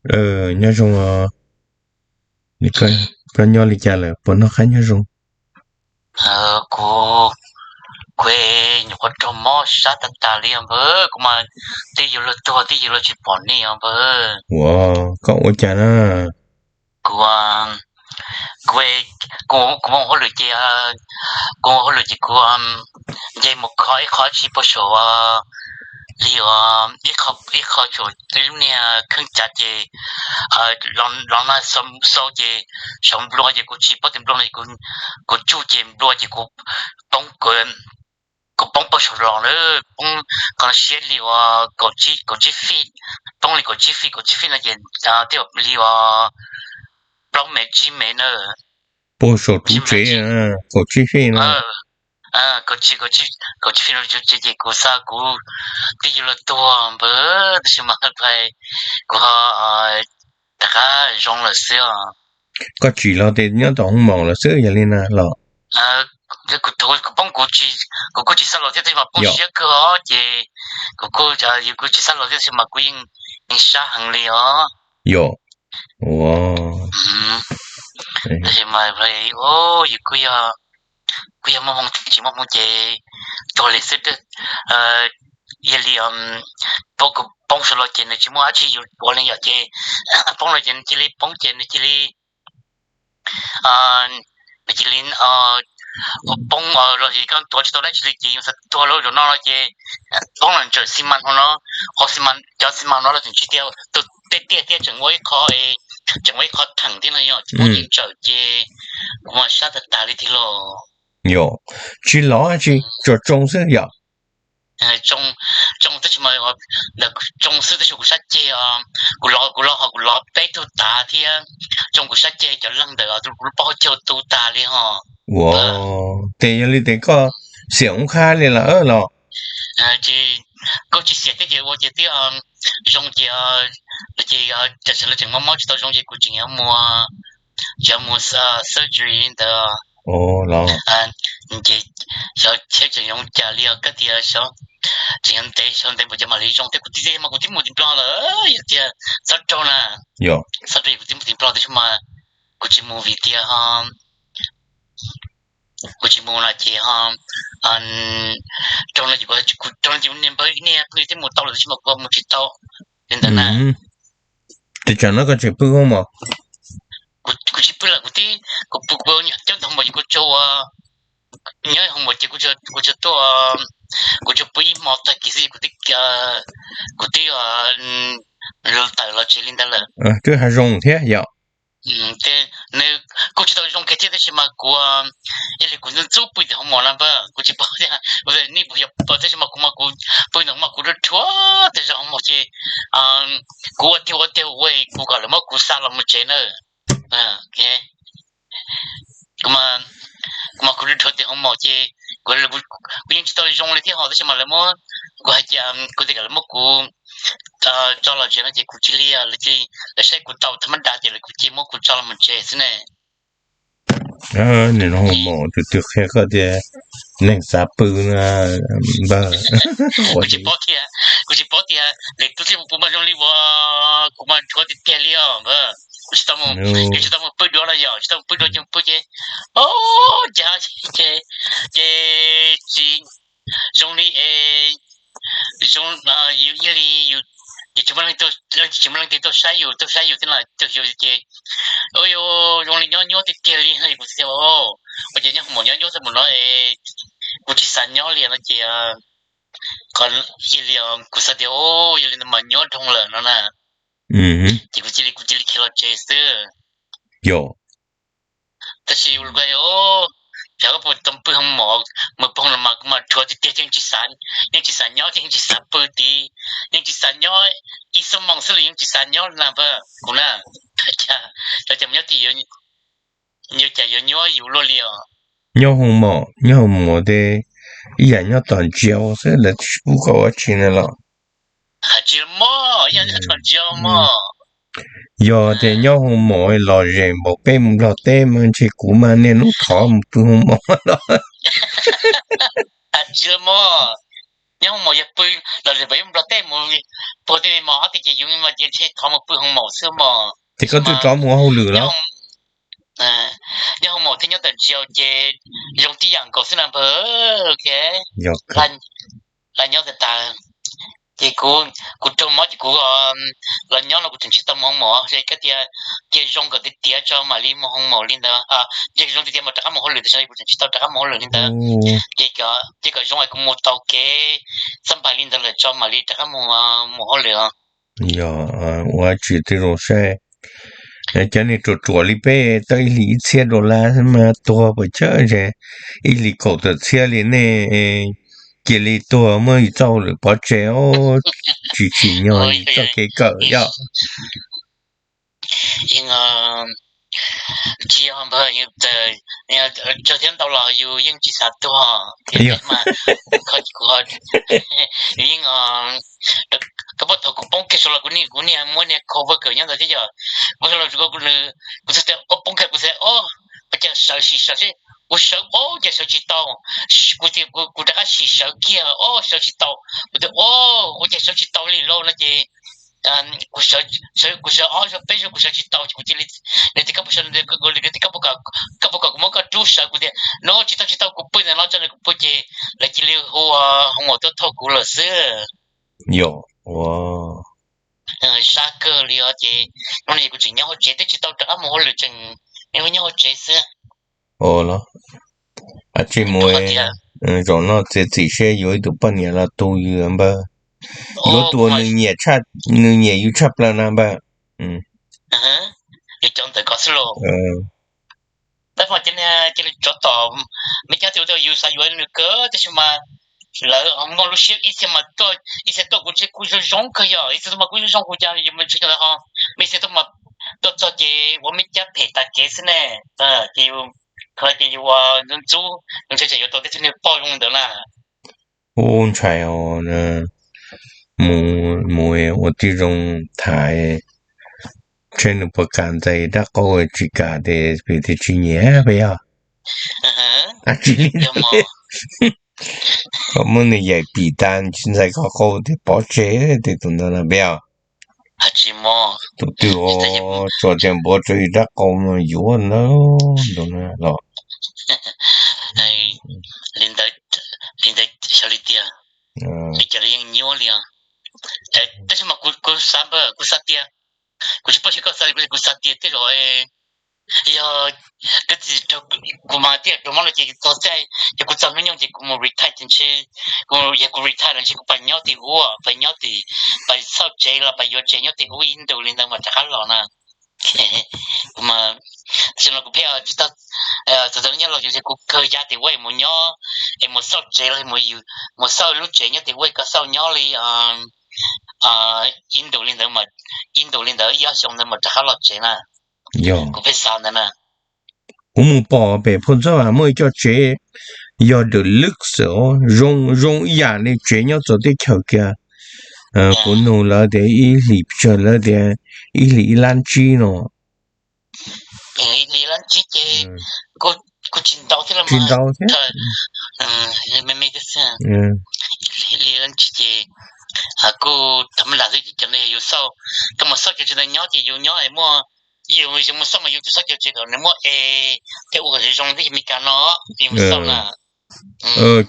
Nyob zoo os. Koj nyob li cas lawm, puas noj qab nyob zoo? Kuv, kuv nyuam qhuav raug mob sab tag tas li os npawg, kuv mas twb yuav luag tuag twb yuav luag tsis pom nej os npawg. Ua, koj ua cas na? Kuv, kuv, kuv mus hauj lwm ces, kuv mus hauj lwm ces kuv nce mus kho ib qho tsis pab saum li ib qho saum lub niag kheej cav ces los na xau ces saum nplua ces kuv tsis paub tias nplua no, kuv tsuj ces nplua ces kuv poob, kuv poob pab saum los lawm, poob qhov no siab li uas kaum tsib feet, poob li kaum tsib feet, kaum tsib feet no ces twb li uas plaub mev tsib mev na. Puag saum ruv tsev, kaum tsib feet no. Kaum tsib feet no ces kuv xav kuv twb yuav luag tuag npawg, tab sis mas kuv ho rov qab zoo lawm xwb os. Koj tsim los tias nyob tom hoo maum lawm xwb yog li na los? Kuv poob, kuv kuj tsis xav los thiab tab sis mas poob siab kawg os ces kuv kuj, yus kuj tsis xav los thiab tab sis mas kuv yeej, yeej sab heev li os. Yog, ua, tab sis mas yus kuj yog, kuj yog muaj hmoo thiab tsis muaj hmoo ces tuag li xwb. Yog li poob, kuv poob saum los ces nws tsis muaj dab tsi yus ua li yom ces poob los ces nws cia li poob ces nws cia li, nws cia li poob los ces koj tuav tsis tau dab tsi li ces yus xav tuag lawm zaum no no ces poob los ntsawm xi mas hauv no, hauv xi mas, cov xi mas no los tseem tsis tiag, tus tej tiaj thiab tseem ua ib qho, tseem ua ib qho theem thiab no yog tsis poob ces ntsawm ces kuv mas sab tag tag li thiab los. Yog, tsis lov tsis, tsuas tsoo xwb yom? Tsoo, tsoo tab sis mas, tsoo xwb tab sis kuv sab ceg, kuv los, kuv los ho kuv los peb tug tav thiab, tsoo kuv sab ceg cov leeg ntawm kuv lub paub hauv caug tu tag li ho. Ua, ces yog li ces koj xiam oob qhab li lawm los? Ces kuj tsis xiam thiab ces ua ces twb zoo ces, ces tam sim no tseem mob mob tsis tau zoo ces kuv tseem yuav mus, tseem yuav mus surgery ntawd. Ces xyov tseem zoo cas li os, koj tias xyov tseem yuav ntev xyov ntev npaum cas mam li zoo thiab, kuv tias mas kuv twb mus tim Nplog lawm, yog tias txhob raug na. Txhob raug, kuv twb mus tim Nplog tab sis mas kuv tsis mus vim tias ho kuv tsis mus no ces ho raug no ces kuv, raug no ces niag npawg niag pw twb mus tau lawm tab sis mas kuv mus tsis tau li ntawd na. Ces tsam no koj tseem pw hoo maum? Kuv tsis pw lawm, kuv tib, kuv pw, kuv coj ntawm hoo maum ces kuv tsuas ua, nyob hoo maum ces kuv tsuas tuaj, kuv tsuas pw ib hmo tag kis xwb kuv twb, kuv twb tawm los tsev li ntawd lawm. Twb hav zoo thiab yom? Nws kuj tsis tau zoo kiag thiab tab sis mas kuv, ib li kuv ntxub ntxub pw tim hoo maum na npawg, kuv tsis paub tias nej puas yog pw tab sis mas kuv mas kuv pw ntawd mas kuv rhuav rhuav tej zaum hoo maum ces kuv ua tiag ua tiag ua kuv kom lawv muab kuv xa los mus tsev na. Kuv mas kuv rhuav rhuav tim hoo maum ces kuv yeej tsis tau zoo li thiab ho tab sis mas lawv muab, kuv hais tias kuv tias kom lawv muab kuv tso los tsev no ces kuv cia li, lawv saib kuv tau thaj mab da ces lawv kuv cia muab kuv tso los mus tsev xwb ne. Nim no hoo maum tus twg qhia koj tias neeg xav pw na npawg? Kuv tsis paub tias, kuv tsis paub tias lwm tus thiaj mus pw mas zoo li uas kuv mas rhuav tiag tiag li os npawg. Kuv tsis tau mus, kuv tsis tau mus pw dua los yom, tsis tau mus pw dua ces mus pw ces, o, cas ces, ces tsis zoo li es zoo, yus ib li, yus tsis muaj leej twg tuaj saib yus, tuaj saib yus thiab los cuag yus ces, o, zoo li nyob nyuaj tiag tiag li. Kuv tias, ua cas nyob hoo maum nyob nyuaj txog mus no es kuv tsis xav nyob li no ces, qhov cia li kuv xav tias, o, yog li ntawd mas nyob dhau lawm no na. Ces kuv cia li, kuv cia li khiav los tsev xwb. Yog, tab sis xyov koj puas tau pw hoo maum, mus pw hoo los mas kuv mas rhuav tiag tiag, yeej tsis xav, yeej tsis xav nyob, yeej tsis xav pw tid, yeej tsis xav nyob, ib xuab moos xwb los yeej tsis xav nyob na npawg, kuv na. Xyov cas mus nyob tim, yuav cas yuav nyuaj yus luaj li os. Nyob hoo maum, nyob hoo maum ces ib yam nyob tom ntsia xwb, lawv tsis pub koj ua tsi na los? Hais tsis los mog, ib yam nyob tom ntsia mog. Yog tias nyob hoo maum los zem npaum peb mus Nplog teb mas ntshe kuv mas niaj hnub thov mus pw hoo maum los. Hais tsis los mog. Nyob hoo maum yog pw los zem pem ib nplog tej mus puag tej me mos ob tej ces yus me mos ces ntshe thov mus pw hoo maum xwb mos. Ces koj twb rov mus ua hauj lwm los? Nyob hoo maum thiab nyob tawm ntsis ces zoo tib yam nkaus xwb na npawg. Yog, la nyob tas tas. Ces kuv raug mob ces kuv los nyob no kuv tseem tsis tau mus hoo maum, ces koj tias cia zoo kom tiav tiav tso mam li mus hoo maum li ntawd, cia zoo tiav tiav mam rov qab mus hauj lwm, tiam sis kuv tseem tsis tau rov qab mus hauj lwm li ntawd. Ces kom zoo es kuv mus tau kev xab npais li ntawd lawm tso mam li rov qab mus hauj lwm. Yog, ua tsis tau zoo saib. Cov niag ruam ruam li peb tau ib hlis ib txhiab dollar mas tuag pes tsawg, ib hlis kaum tawm txhiab li nej cia li tuag muab yus txoj hauj lwm pov tseg, tsis tsim nyog yus txoj kev kawm yom. Yeej tsis yog npawg, tsawg thiab ntau los yus yeej tsis xav tuag thiab mas. Yus yeej, koj pom thaum kuv poob kiag saud los kuv niag, kuv niag muab niag cover kawm nyob ntawd thiab yog, poob saud los kuv txhais tes poob kiag kuv txhais, o, ua cas sawv sim sawv seb, kuv sawv o cas sawv tsis tau, kuv tias kuv rov qab sim sawv kiag o sawv tsis tau, kuv tias o, ua cas sawv tsis tau li lauj no ces kuv sawv ob zaug peb zaug kuv sawv tsis tau ces kuv cia li, nws tias koj puas sawv, nws tias koj puas kom kuv muab koj rub sawv, kuv tias no tsis tau tsis tau kuv pw ntawm no tso nws kuv pw ces lawv cia li hu hoo maum tuaj thauj kuv lawm xwb. Yog, ua sab kawg li os ces hnub no kuv tseem nyob hauv tsev twb tsis tau rov qab mus hauj lwm, tseem nyob hauv tsev xwb. Ua los, a tsis mus, zaum no txiav txim seb yuav ib tug poj niam los tu yus npawg. Yuav tus nws nyiam yus tshaj plaws na npawg. Yus cov ntawm ko xwb los. Tab mas cia li tsov tom, me cab tias ua rau yus xav yuav nws kawg tab sis mas lawv muaj lub siab ib txhia mas tuaj, ib txhia tuaj kuv ntshe kuj zoo zoo kawg yog ib txhia tuaj mas kuj zoo zoo kuv cas yus mas ntshe cov ntawd ho, me ib txhia tuaj mas tuaj txog ces ua me cab phem tas kev xwb ne. Ces yus khav ces yus ua ntxub ntxub, yus ntshe tsam yuav tau tej tug niag poj zoo ntawd na. Ub, ntshai os, mus mus ua tib zoo tham seb nws puas kam ntxais dab qau, tsis kam ces pem tias tsis nyiam peb yog. Tsis li ntawd, kom muab nws yaim pim tas tsis ntxais koj qau tias pov tseg tej tus ntawd no peb yog. Tus twg tsuas tias npuav tsawv dab qau mas yuav ntawd los. Li ntawd, li ntawd xyov li tiag, li cas los yeej nyuaj li os. Tab sis mas kuv xav npawg, kuv xav tias, kuv tsis paub seb koj xav li, kuv xav tias tej zaum yog koj txiv, kuv mas tij laug raug mob no ces txog txij, yog kuv txog hnub nyoog ces kuv mus retire ces ntshe, kuv yog kuv retire los ntshe kuv pais nyob tim ub, pais nyob tim, pais xauj tsev los pais yuav tsev nyob tim ub ib ntus li ntawd mas rov qab los na. Kuv mas, tam sim no kuv pheej tsis tau, txog txog hnub nyoog los ces ntshe kuv kawg ya tim ub es mus nyob, es mus xauj tsev los mus xauj lub tsev nyob tim ub es koj xauj nyob li ib ntus li ntawd, ib ntus li ntawd ib ob xyoo ntawd mas rov qab los tsev na. Kuv pheej xav ntawd na. Kuv mus pom pem Phoj Ntxawg muaj ib co tsev yog deluxe os, zoo zoo ib yam li tsev nyob txawv teb chaws kiag. Kuv nug lawv tias ib hlis pes tsawg, lawv tias ib hlis ib lab tsib no. Ib hlis ib lab tsib ces kuj tsis ntau thiab los, tsis ntau thiab. Ib hlis ib lab tsib ces kuj tham ma las xwb ces cov no yog yus xauj, koj mus xauj cov tsev ntawd nyob ces yus nyob es muaj, yus mus xauj mas yus tsis xauj cov tsev kom nws muaj es thiab ua kom zoo zoo li Meskas no, yus mus xauj na.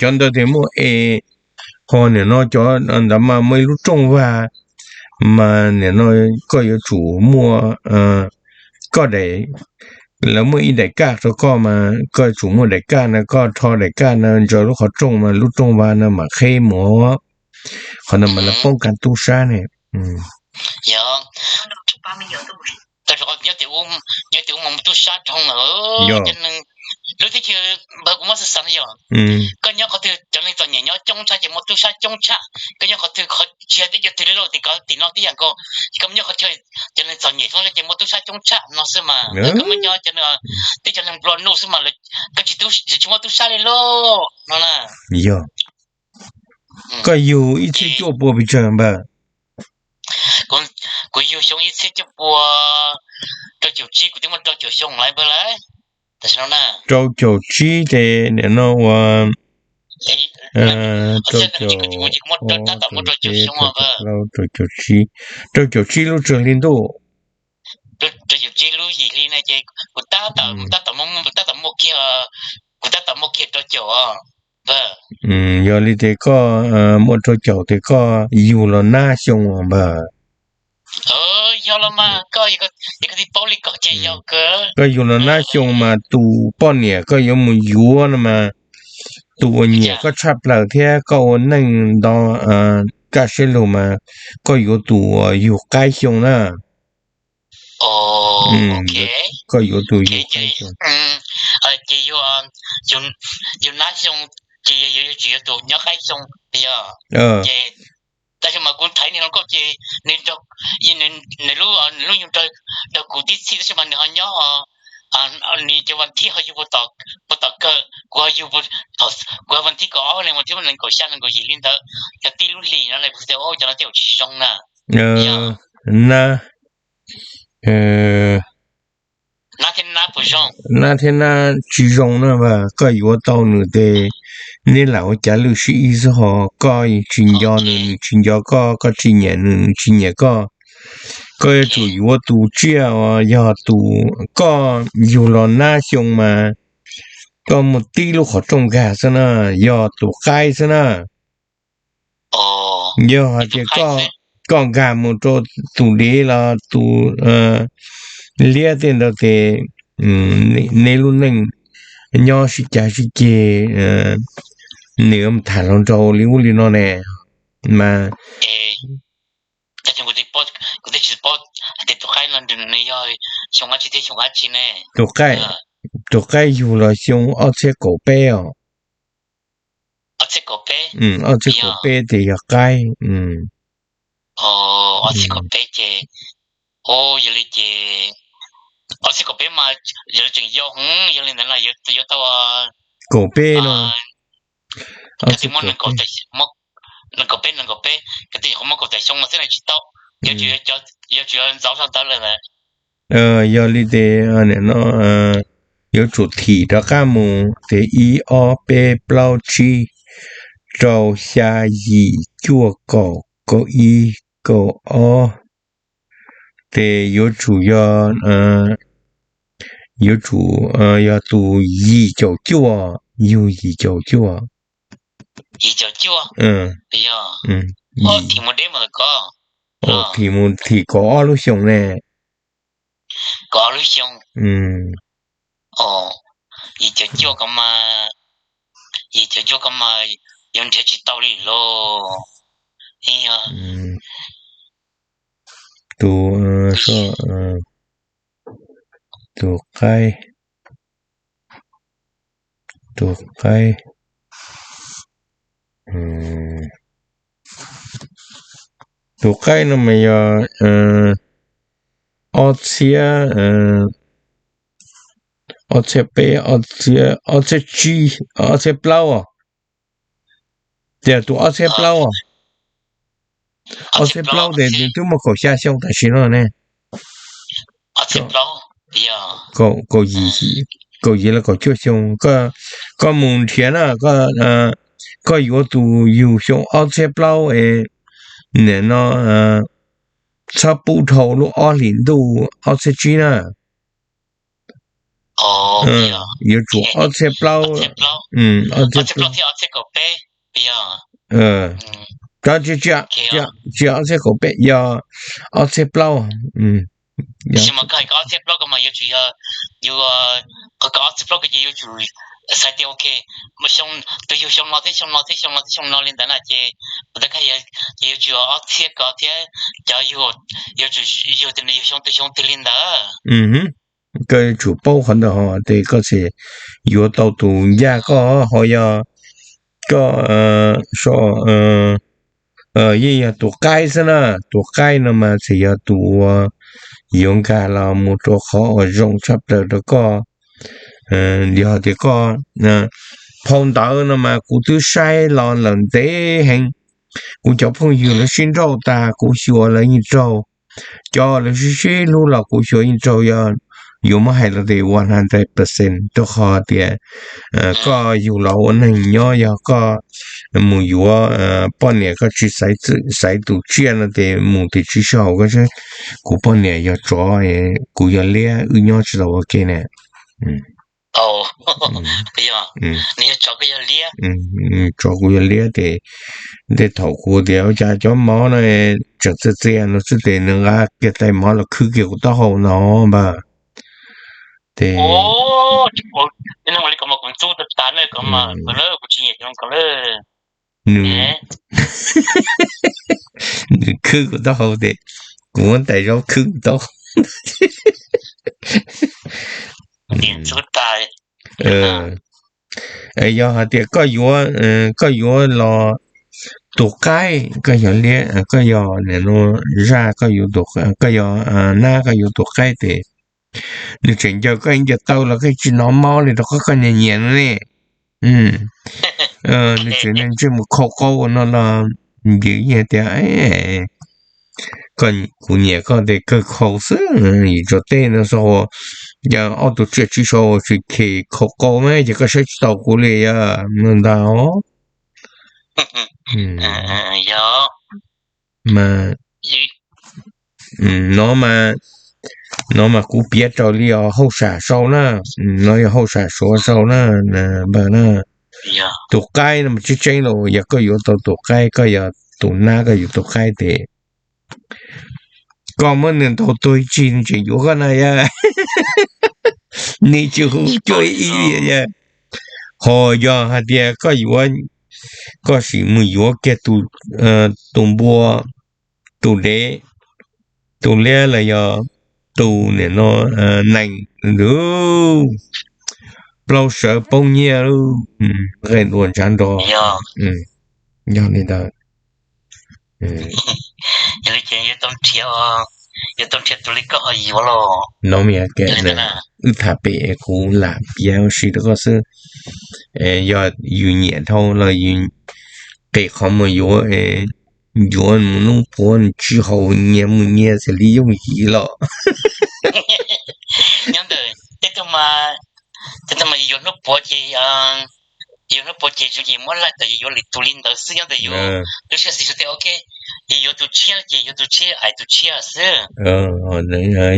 Cov ntawd tias muaj es, ho nim no cov ntawd mas muaj ib lub rooj vag, mas nim no koj yuav tsum muaj, koj daim, lawv muaj ib daim kaj rau koj mas koj yuav tsum muaj daim kaj na, koj rho daim kaj na ntsaws lub qhov rooj mas lub rooj vag na mam qheb mus. Qhov ntawd mas lawv poob kas tub sab ne. Yog, nyob tim ub, nyob tim ub mas muaj tub sab dhau lawm. Lub teb chaws npawg kuv muab xav xav no yog, koj nyob qhov twg cov neeg txom nyem nyob coob tshaj ces muaj tub sab coob tshaj. Koj nyob qhov twg, qhov tsis yog teb chaws twg li lauj, tim ko tim no tib yam nkaus, ces koj nyob qhov chaw cov neeg txom nyem coob tshaj ces muaj tub sab coob tshaj no xwb mas. Koj nyob cov, teb chaws neeg nplua nuj xwb mas, koj tsis, tsis muaj tub sab li lauj no na. Yog, koj yug ib txhiab cuaj pua pes tsawg npawg? Kuv yug xyoo ib txhiab cuaj pua rau caum tsib, kuv twb muaj rau caum xyoo lawm npawg lauj. Tam sim no na, rau caum tsib ces nim no ua, Rau caum, tab tom muaj rau caum xyoo, rau caum tsib, rau caum tsib lub tsawg hli ntuj? Rau caum tsib lub yim hli na ces kuv tab tom, tab tom muaj kiag, kuv tab tom muaj kiag rau caum. Yog li ces koj muaj rau caum ces koj yug los nab xyoo npawg. Yog los mas koj, koj yug los nab xyoo mas tus poj niam koj yuav mus yuav no mas, tus uas nyiam koj tshaj plaws thiab koj ua neej nto kaj siab lug mas koj yuav tus uas yug qaib xyoo na. Koj yuav tus yug qaib xyoo. Ces yug nab xyoo ces yog yuav tsum yuav tus nyob qaib xyoo, yog. Ces tab sis mas kuv thaiv niag hluas nkauj ces nws, nws lub, nws lub yug raug kuv tib txhij tab sis mas nws ho nyob, nws cov vas thib ho yug puag tom kawg, kuv ho yug, kuv ho vas thib kaum ob, nws vas thib nees nkaum xya nees nkaum yim li ntawd, yog tib lub hlis no lawm kuv tias cov no tej zaum tsis zoo na. Nab, nab thiab nab tsis zoo na mas koj yuav tau nws ces neb lam ua cav lwj sib ib xwb ho, koj tsis nco nws, nws tsis nco koj, koj tsis nyiam nws, nws tsis nyiam koj. Koj yuav tsum yuav tus tsiaj uas yog tus, koj yug los nab xyoo mas koj muaj tib lub qhov rooj nkag xwb na, yog tus qaib xwb na. Yog hais tias koj nkag mus rau tus dev los tus liab tej ntawd ces neb lub neej nyob sib cav sib ceg, nws tham hluas nraug li ub li no ne mas. Tus qaib yug los xyoo ob txhiab kaum peb os. Ob txhiab kaum peb ces yog qaib. Ob txhiab kaum peb ces, yog li ces ob txhiab kaum peb mas yog li tseem yau, yog li ntawd no yuav tau kaum peb no. Nees nkaum peb, nees nkaum peb, koj twb yog qhov muaj kaum tawm xyoo no xwb na tsis tau, yuav tsum yuav ntxov zog ntawd lawm ntawd. Yog li ces no yuav tsum thim rov qab mus ces ib ob peb plaub tsib rau xya yim cuaj kaum kaum ib kaum ob, ces yuav tsum yog, yuav tsum yog tus yim caum cuaj, yug yim caum cuaj. Yim caum cuaj, yog thim mus deb mus ko, thim mus thim kaum ob lub xyoo ne. Kaum ob lub xyoo. Yim caum cuaj ko mas, yim caum cuaj ko mas yuav nrhiav tsis tau li lauj. Tus, tus qaib, tus qaib, tus qaib no mas yog ob txhiab, ob txhiab peb, ob txhiab tsib, ob txhiab plaub os. Tias tus ob txhiab plaub, ob txhiab plaub ces nws twb muaj kaum xya xyoo tam sim no ne. Kaum yim los kaum cuaj xyoo, koj mus nrhiav na, koj yuav tus yug xyoo ob txhiab plaub es nim no txhob pub dhau lub ob hlis ntuj ob txhiab tsib na. Yuav tsum ob txhiab plaub, ob txhiab plaub thiab ob txhiab kaum peb, yog. Tsis yog ob txhiab kaum peb, yog ob txhiab plaub. Tab sis mas koj hais kom ob txhiab plaub ko mas yuav tsum yog, yus, qhov kom ob txhiab plaub ko ces yuav tsum xav tias ok, tus yug xyoo no thiab xyoo no thiab xyoo no thiab xyoo no li ntawd na ces, ua ntawd ces yuav tsum ob txhiab ko thiab cov yug, yuav tsum yug tias nws yug xyoo twg xyoo twg li ntawd. Koj yuav tsum paub qhov ntawd ho ces koj thiaj yuav tau tus ncaj koj ho yog koj yeej yog tus qaib xwb na, tus qaib no mas txawm yog tus uas yuav nkag los mus rau qhov uas zoo tshaj plaws rau koj. Yog tias koj, phau ntawv no mas kuv twb saib los lawm ntev heev, kuv cov phooj ywg lawv sib nrauj tas kuv xyuas lawv yeej raug, cov lawv sib sib hlub los kuv xyuas yeej raug, yog yuav muab hais los tias one hundred percent rau qhov tias koj yug los ua neeg nyob, yog koj mus yuav poj niam koj tsis xaiv tus tsiaj no ces mus tim tsis sib haum koj seb, kuv poj niam yog tsov, kuv yog liab, wb nyob tsis tau ua ke na. Tsov kuv yog liab ces tej thaum kuv tias ua cas cov mov no tseem txias txias no xwb ces nws nqa kiag tais mov los khwb kiag kuv taub hau no npawg. Ces nws khwb kuv taub hau ces kuv muab tais zaub khwb kuv taub hau. Yog hais tias koj yuav, koj yuav los tus qaib, koj yog liab, koj yog zaj, koj yog nab, koj yuav tus qaib ces nws tseem ncaws koj ib ncaws taw los koj tsis hnov mob li rau qhov koj nyiam nyiam no ne. Nws tseem ntsej muag khau qau no los vim tias kuv nyiam koj ces kawg khau xwb, yim tsuas tej no xwb, yog ob tug tsiaj tsib sau tsis khem khau qau mas ces koj saib tsis taus kuv li yog no ntag. Mas no mas, no mas kuv piav raws li os hauj sam sau na, no yog hauj sam suav sau na, npawg na. Tus qaib no mas tseeb tseeb los yog koj yuav tau tus qaib, koj yog tus nab koj yuav tus qaib ces koj muab nws ntaus tuag ib tsig nws tseem yuav koj na yog, nws tsis hu cuaj ib li yog. Ho yog hais tias koj yuav, koj sim mus yuav kiag tus npua, tus dev, tus liab los yog tus niam no nees, plaub sawv poob nyiaj, nqe ntuas ntshav nrog. Yog li ntawd. Yog li ces yuav tau nrhiav, yuav tau nrhiav tus li koj ho yuav los. No mas wb tham pem kuv lam piav ua si rau koj xwb. Yog yus nyiam dhau los yus qis qhov muag yuav, yuav mus nub puav nws tsis haum nyias mus nyias xws li yooj yim los. Nyob ntawm tej tug mas, tej tug mas yuav hnub puav ces, yuav hnub puav ces zoo ces muab laij tawm yuav li tus li ntawd xwb. Nyob ntawm yus lub siab xis tias ok, yus yuav tus tshiab ces yuav tus tshiab, ais tus tshiab xwb.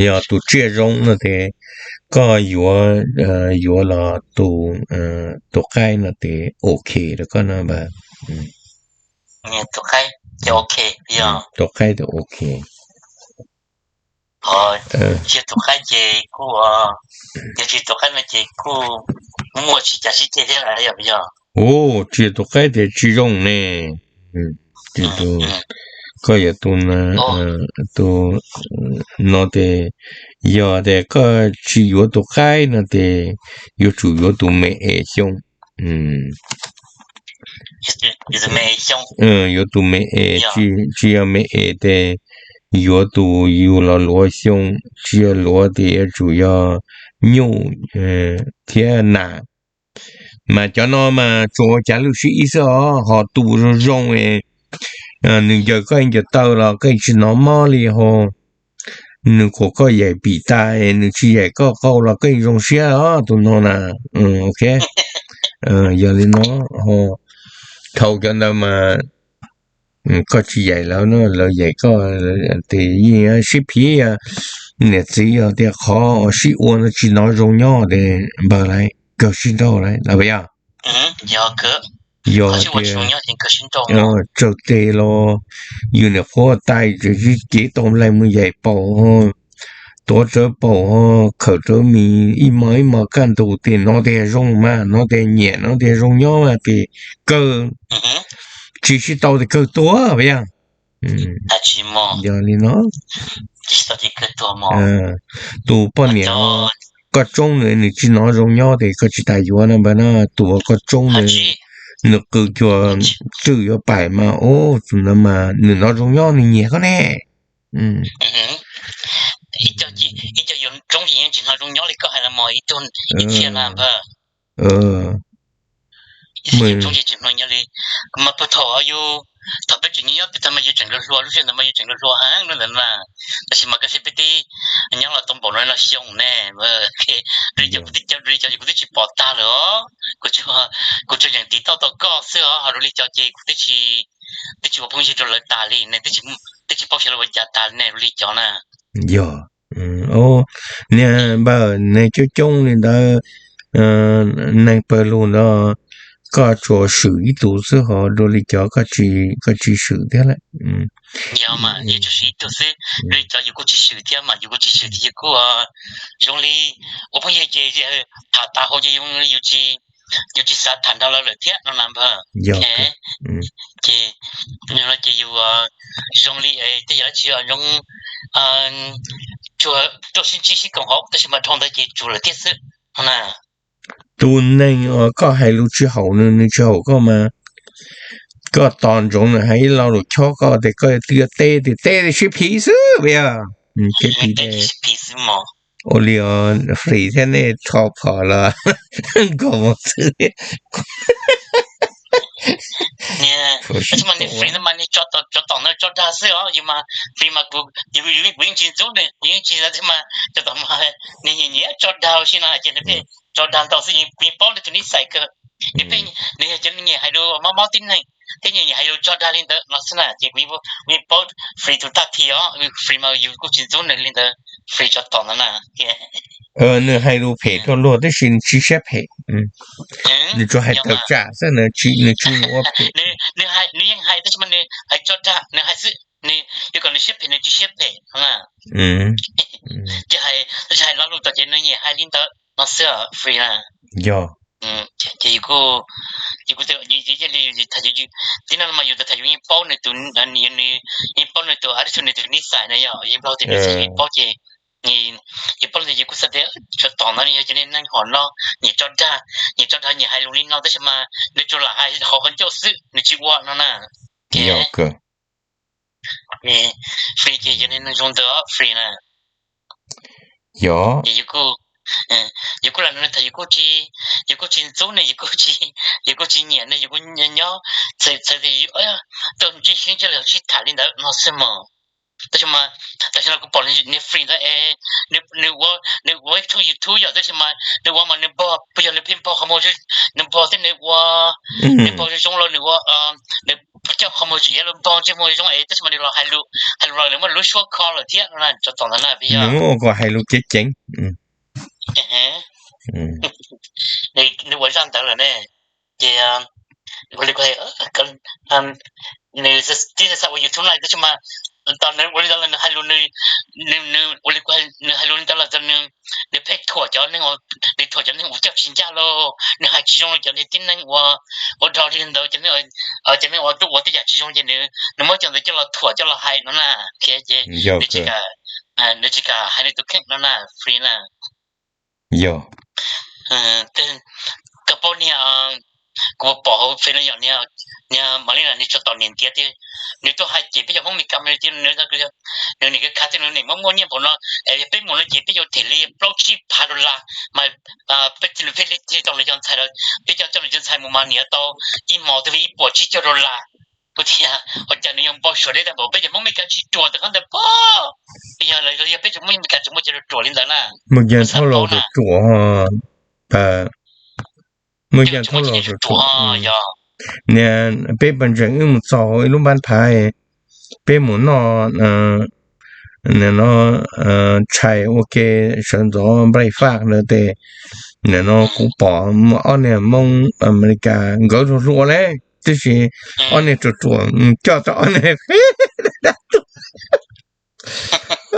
Yog tus tsiaj zoo no ces koj yuav, yuav los tus, tus qaib no ces ok rau koj no npawg. Tus qaib ces ok, tus qaib ces ok. Tsis tus qaib ces kuj, yog tsis tus qaib no ces kuj muaj sib cav sib ceg thiab yog? Ua tsis tus qaib ces tsis zoo ne. Koj yuav tus, tus no ces, yog tias koj tsis yuav tus qaib no ces yuav tsum yuav tus me es xyoo. Yuav tus me es, tsis yog me es ces yuav tus yug los luav xyoo, tsis yog luav ces yuav tsum yog nyuj thiab nas. Mas cov no mas tsuas ua cav lwj sib ib xwb os, ho tus zoo zoo, nws ncaws koj ib ncaws taw los koj tsis hnov mob li ho. Nws kuas koj yaim pim tas, nws tsis yaim koj qau los koj zoo siab os tus no na. Ok, yog li no, thaum cov ntawd mas koj tsis yaim lawv no, lawv yaim koj ces yeej sib phiv. Niam txiv yog tias qhov sib ua no tsis hnov zoo nyob ces npawg lawv kawg sib nrauj lawm los puas yog? Yog tias tsawg tes los yus niam qhuav tais tseem sib cev tau nplaig mus yaim paum, tuav rawv paum, khawm rawv mis ib hmos ib hmos kaj ntug ces hnov tias zoo mas, hnov tias nyiam, hnov tias zoo nyob mas ces kawg, tsis sib tau ces kawg tuag puas yog? Yog li no, tus poj niam koj tsoob nws, nws tsis hnov zoo nyob ces koj tsis tas yuav no npawg na. Tus uas koj tsoob nws, nws qw cuag tswj yuav pais mas, tus ntawd mas nws hnov zoo nyob nws nyiam koj ne. Ib co yuav tsoob ces yeej tsis hnov zoo nyob li koj hais los mas ib tug ib txhia na npawg. Ib txhia yuav tsoob ces tsis hnov nyob li. Mas puag thaum yus, thaum peb tseem nyob nyob peb thaum mas yus tseem hluas hluas, lub sij hawm ntawd mas yus tseem hluas hluas heev lub ntawd mas, tab sis mas koj saib peb twb nyob los tau npaum no xyoo ne. Rau li cov kuv twb cov, rau li cov kuv twb tsis pom tag lawm os. Kuv tsuas yeem tiv tauj tau koj xwb os, ho rau li cov ces kuv twb tsis ua phooj ywg rau lawv tas li ne, twb tsis paub xyov lawv ua cas tas li ne, rau li cov na. Yog, niag npawg, neeg coob coob li ntawd, neeg pawg lug ntawd, koj tsuas swm ib tug xwb ho rau li cov koj tsis swm thiab lawm. Yog mas, yus tsuas swm ib tug xwb, rau li cov yus kuj tsis swm thiab mas, yus kuj tsis swm thiab, yus kuj zoo li ua phooj ywg ces tham tas hauv ces zoo li yus tsis xav tham nrog lawv lawm thiab no na npawg. Ces, ces yus zoo li tej yam dab tsi zoo, tsuas tuaj sib ntsib sib koom hauv tab sis mas dhau ntawd ces tsuas lawm thiab xwb na. Tus neeg uas koj hais lus tsis haum nws, nws tsis haum koj mas, koj tos ntsoov nws hais ib lo lus chob koj tias koj twb yuav teb tias teb siab phiv xwb, yog teb phiv xwb mos. Ua li os, Fri thiab nej rho phom los nkag mus xwb. Tab sis mas niag Fri no mas niag tsov tom no tso dag xwb os, yus mas Fri mas kuv, yus, kuv yeej tsis ntxub nws, kuv yeej tsis tab sis mas tsov tom mas nws nyiam nyiam tso dag ua si no ces nws pheej tso dag ntau xwb, kuv yeej paub nws tus nij xais kawg. Nws pheej, nws yog cov nyiam hais lus mob mob tib neeg thiab nyiam hais lus tso dag li ntawd no xwb na ces kuv yeej paub Fri tus tag thi os, Fri mas yus kuj tsis ntxub nws li ntawd, Fri tsov tom ntawd na. Nws hais lus phem rau luag tab sis nws tsis siab phem. Nws tsuas hais tawm tsam xwb, nws tsis ua phem. Nws yeej hais tab sis mas nws hais tso dag, nws hais xwb, nws yuav kom nws siab phem nws tsis siab phem na. Ces hais, tab sis hais lo lus tom ces nws nyiam hais li ntawd no xwb Fri na. Yog. Ces yus kuj, yus kuj, tib no mas yus tham yus yeej paub nws tus, yeej paub nws tus attitude, nws tus nij xais na, yog yeej paub tus nij xais yeej paub ces yus paub li yus kuj xav tias tsov tom no yog cov niag neeg hom no, nyiam tso dag, nyiam tso dag nyiam hais lus li no tab sis mas nws tsuas lam hais qhov qhov ncauj xwb nws tsis ua no na. Fri ces yog niag neeg zoo ntawd Fri na. Yog, yus kuj lam nug nws tham, yus kuj tsis ntxub nws, yus kuj tsis nyiam nws, yus kuj nyob txhawj tias tuaj ntsib sib ntsib los sib tham li ntawd no xwb mog. Tab sis mas tam sim no kuv pom niag Fri ntawd es nws ua ib tshooj YouTube yom, tab sis mas nws ua mas nws npog, puas yog nws pheej npog qhov muag, nws npog thiab nws ua, nws npog zoo zoo los nws ua, nws coj qhov muag tsis yog los npog ntsej muag zoo es tab sis mas nws los hais lus, hais lus los nws muaj lub suab kho lawm thiab no na, tsov tom ntawd na. Nws muab ua kom hais lus ceev ceev. Nws ua zaj ntawd lawm ne, ces ua li kuv hais, nws tib xav ua YouTube no tab sis mas tau nws ua li ntawd los nws hais lus, nws ua li kuv hais, nws hais lus li ntawd los nws pheej thuam cov neeg, nws thuam cov neeg uas coj tsis ncaj los nws hais tsis zoo li cov niag tib neeg uas ua dhau li ntawd, cov neeg uas tuaj ua tej yam tsis zoo ces nws, nws muab cov ntawd coj los thuam coj los hais no na. Ces nws tsis kam, nws tsis kam hais nws tus kheej no na, Fri na. Yog, koj paub niag, kuv pom hauv Fri no yog niag, niag mam li na, nws tsov tom niam ntiav tiag. Nws tuaj hais ces peb cov Hmoob Mes Kas mas nws, nws nim khav tias nws nim muaj muaj nyiaj npaum no, es yog peb mus no ces peb yuav them li plaub tsib phav dollar mas peb thiaj li tau nws cov ntxhais, peb coj coj nws cov ntxhais mus mas niam tau ib hmos twb li ib puas tsib caug dollar. Kuv tias ua cas nws yuav npau suav deb tag npaum, peb cov Hmoob Mes Kas tsis ruam tam qhov ntawd pob. Yog lawv yog peb cov Hmoob Mes Kas tsis muaj cov ruam li ntawd na. Mus yog thauj laus ruam ruam, mus yog thauj laus ruam ruam. Niag peb pas ntsees wb mus txog ib lub npab phav, peb mus noj no tshais ua ke sawv ntxov nplaij faj ntawd tes, nim no kuv pom muaj ob niag Hmoob Amelikas nkawd hluas hluas le, tab sis ob niag ruam ruam coj tau ob niag qe,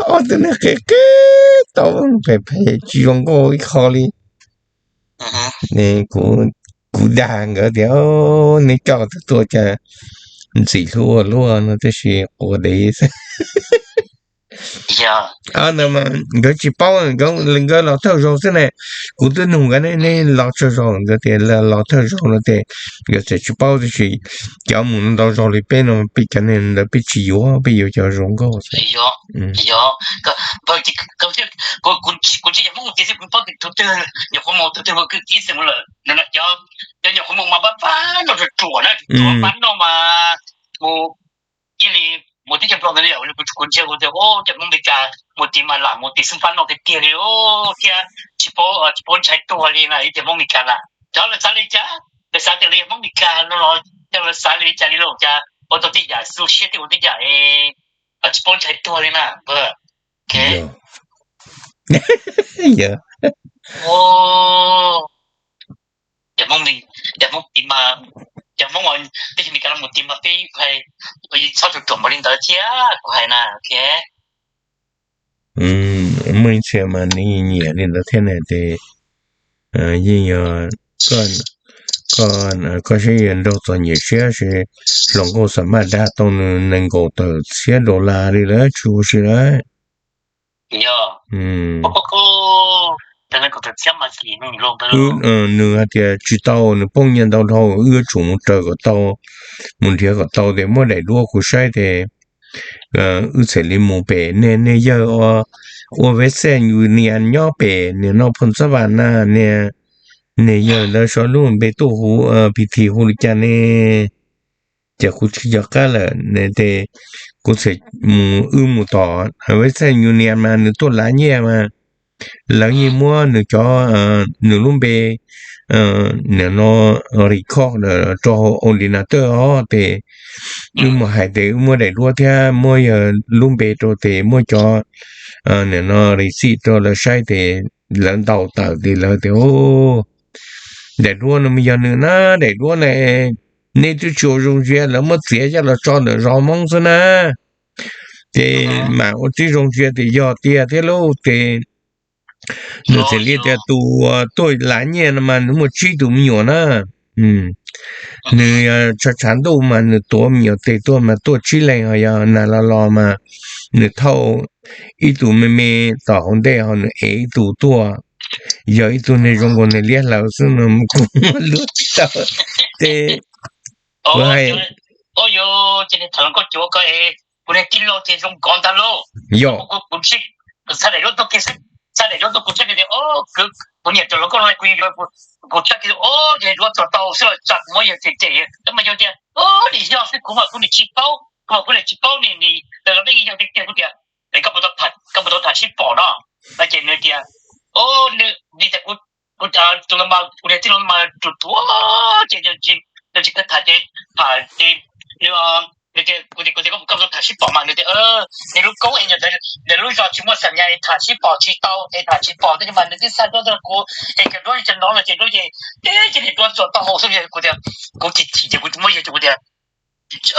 ob tug niag qe qe tau phem phem tsis zoo nkauj ib qho li. Kuv dag nkawd tias neb coj tau tuaj cas ntxim hlub ua luaj no tab sis quav dev xwb. Nkawd tsis paub, nkawd los thawj zaug xwb ne. Kuv twb nug nkawd ne, neb los tsawg zaug? Nkawd tias los thawj zaug no ces nkawd txawm tsis paub tab sis cov mus ntau zaug li peb no, peb cov neeg ntawd peb tsis yuav, peb yuav cov zoo nkauj xwb. Yog, kuv tsis yog Hmoob tiag xwb kuv paub tus twg nyuam qhuav mus tus twg mus kwv tij xwb mus lawm no, cov, cov nyuam qhuav mus mas pab pab no ruam ruam na, ruam pab no mas mus cia li mus teb chaws Nplog ntawd li, kuv ntsia kuv tias, o, cov Hmoob Meskas mus tid mas lam mus tid xwb, fab no tiag tiag li thiab tsis paub, tsis paub ntshai tuag li na ib cov Hmoob Meskas na. Cov lawv xav li cas, lawv xav tias lawv yog Hmoob Meskas no los cov lawv xav li cas li los cas ua tau tej yam xu siab thiab ua tej yam tsis paub ntshai tuag li na. Yog, cov Hmoob, cov Hmoob tid mas, cov Hmoob teb chaws Amelikas los mus tid mas peb hais, txhob ruam ruam npaum li ntawd thiab kuv hais na. Muaj ib txhia mas nws nyiam li ntawd thiab na ces yeej yog koj saib yuav nrog txom nyem siab ces hluas nkauj xam maj dag tau nws nees nkaum tawm txhiab dollar li lawm tsis ua si lawm. Nws hais tias tsis tau, nws poob nyiaj ntau dhau, wb yuav tsum mus raws kom tau, mus nrhiav kom tau tias muab daim duab kuv saib ces wb txham li mus pem nej, nej yawg ua Western Union nyob pem nim no Phoo Xab Vas na, nej yawg ntawd sau lub npe tuaj hu, P T hu li cas ne? Ces kuv tsis nco qab lawm ces kuv txham mus, wb mus tom Western Union mas nws tuaj lav nyiaj mas lawv yeej muab nws cov, nws lub npe nim no record rau hauv Ordinateur os ces wb mus hais tias wb muab daim duab thiab muab yawg lub npe rau ces muab cov nim no receipt rau lawv saib ces lawv ntaus tawm ces lawv tias daim duab no mas yog nws na, daim duab na, nej twb tsis ua zoo ntsia, lawv muab txiav coj los tso ntawm zos Hmoob xwb na. Ces mam ua tib zoo ntsia tias yog tiag thiab lauj ces nws txawm li tias tus tuaj lav nyiaj no mas nws muaj tsib tus me nyuam na. Nws tshav tshav ntuj mas nws tuav me nyuam tes tuaj mas tuaj tsib leeg, ho yog nag los los mas nws thauj ib tug me me tom hauv ntej ho nws ev ib tug tuaj. Yog ib tug neeg zoo nkaus nws liab hlaws xwb no kuv muaj lub tsis tau. Ces kuv hais, o, ces tham los koj cuav ko es kuv niag tij laug ces zoo nkauj ntag lauj. Yog, kuv txhaj daim duab tuaj kiag xwb, txhaj daim duab tuaj kuv txhaj tias, o, kuv nyiam rau los koj no kuv yeej yuav, kuv txhaj tias, o, yog duab txog tau xwb los tso kuv muab yawg cem cem, tab mas yog tias, o, nim yog xwb kuv mas kuv nim tsis paub, kuv mas kuv nim tsis paub ni ni, los nej yog tiag tiag kuv tias, es koj puas tau tham sib pom no? No ces nws tias, o, nws tias, kuv, kuv, tus no mas kuv niag tij laug mas tus tuav ces nws tsis, nws tsis kawg tham ces tham ces nws, nws tias, kuv tias, kuv tias koj puas tau tham sib pom mas nws tias, nws lub koob es nws lub zos tsis muaj xam nyas es tham sib pom tsis tau es tham tsis pom, tab sis mas nws twb xa duab tuaj rau kuv es cov duab cov no no ces duab ces, ces niag duab txuas taub hau xwb. Kuv tias, kuv chim chim ces kuv muab yawg ces kuv tias,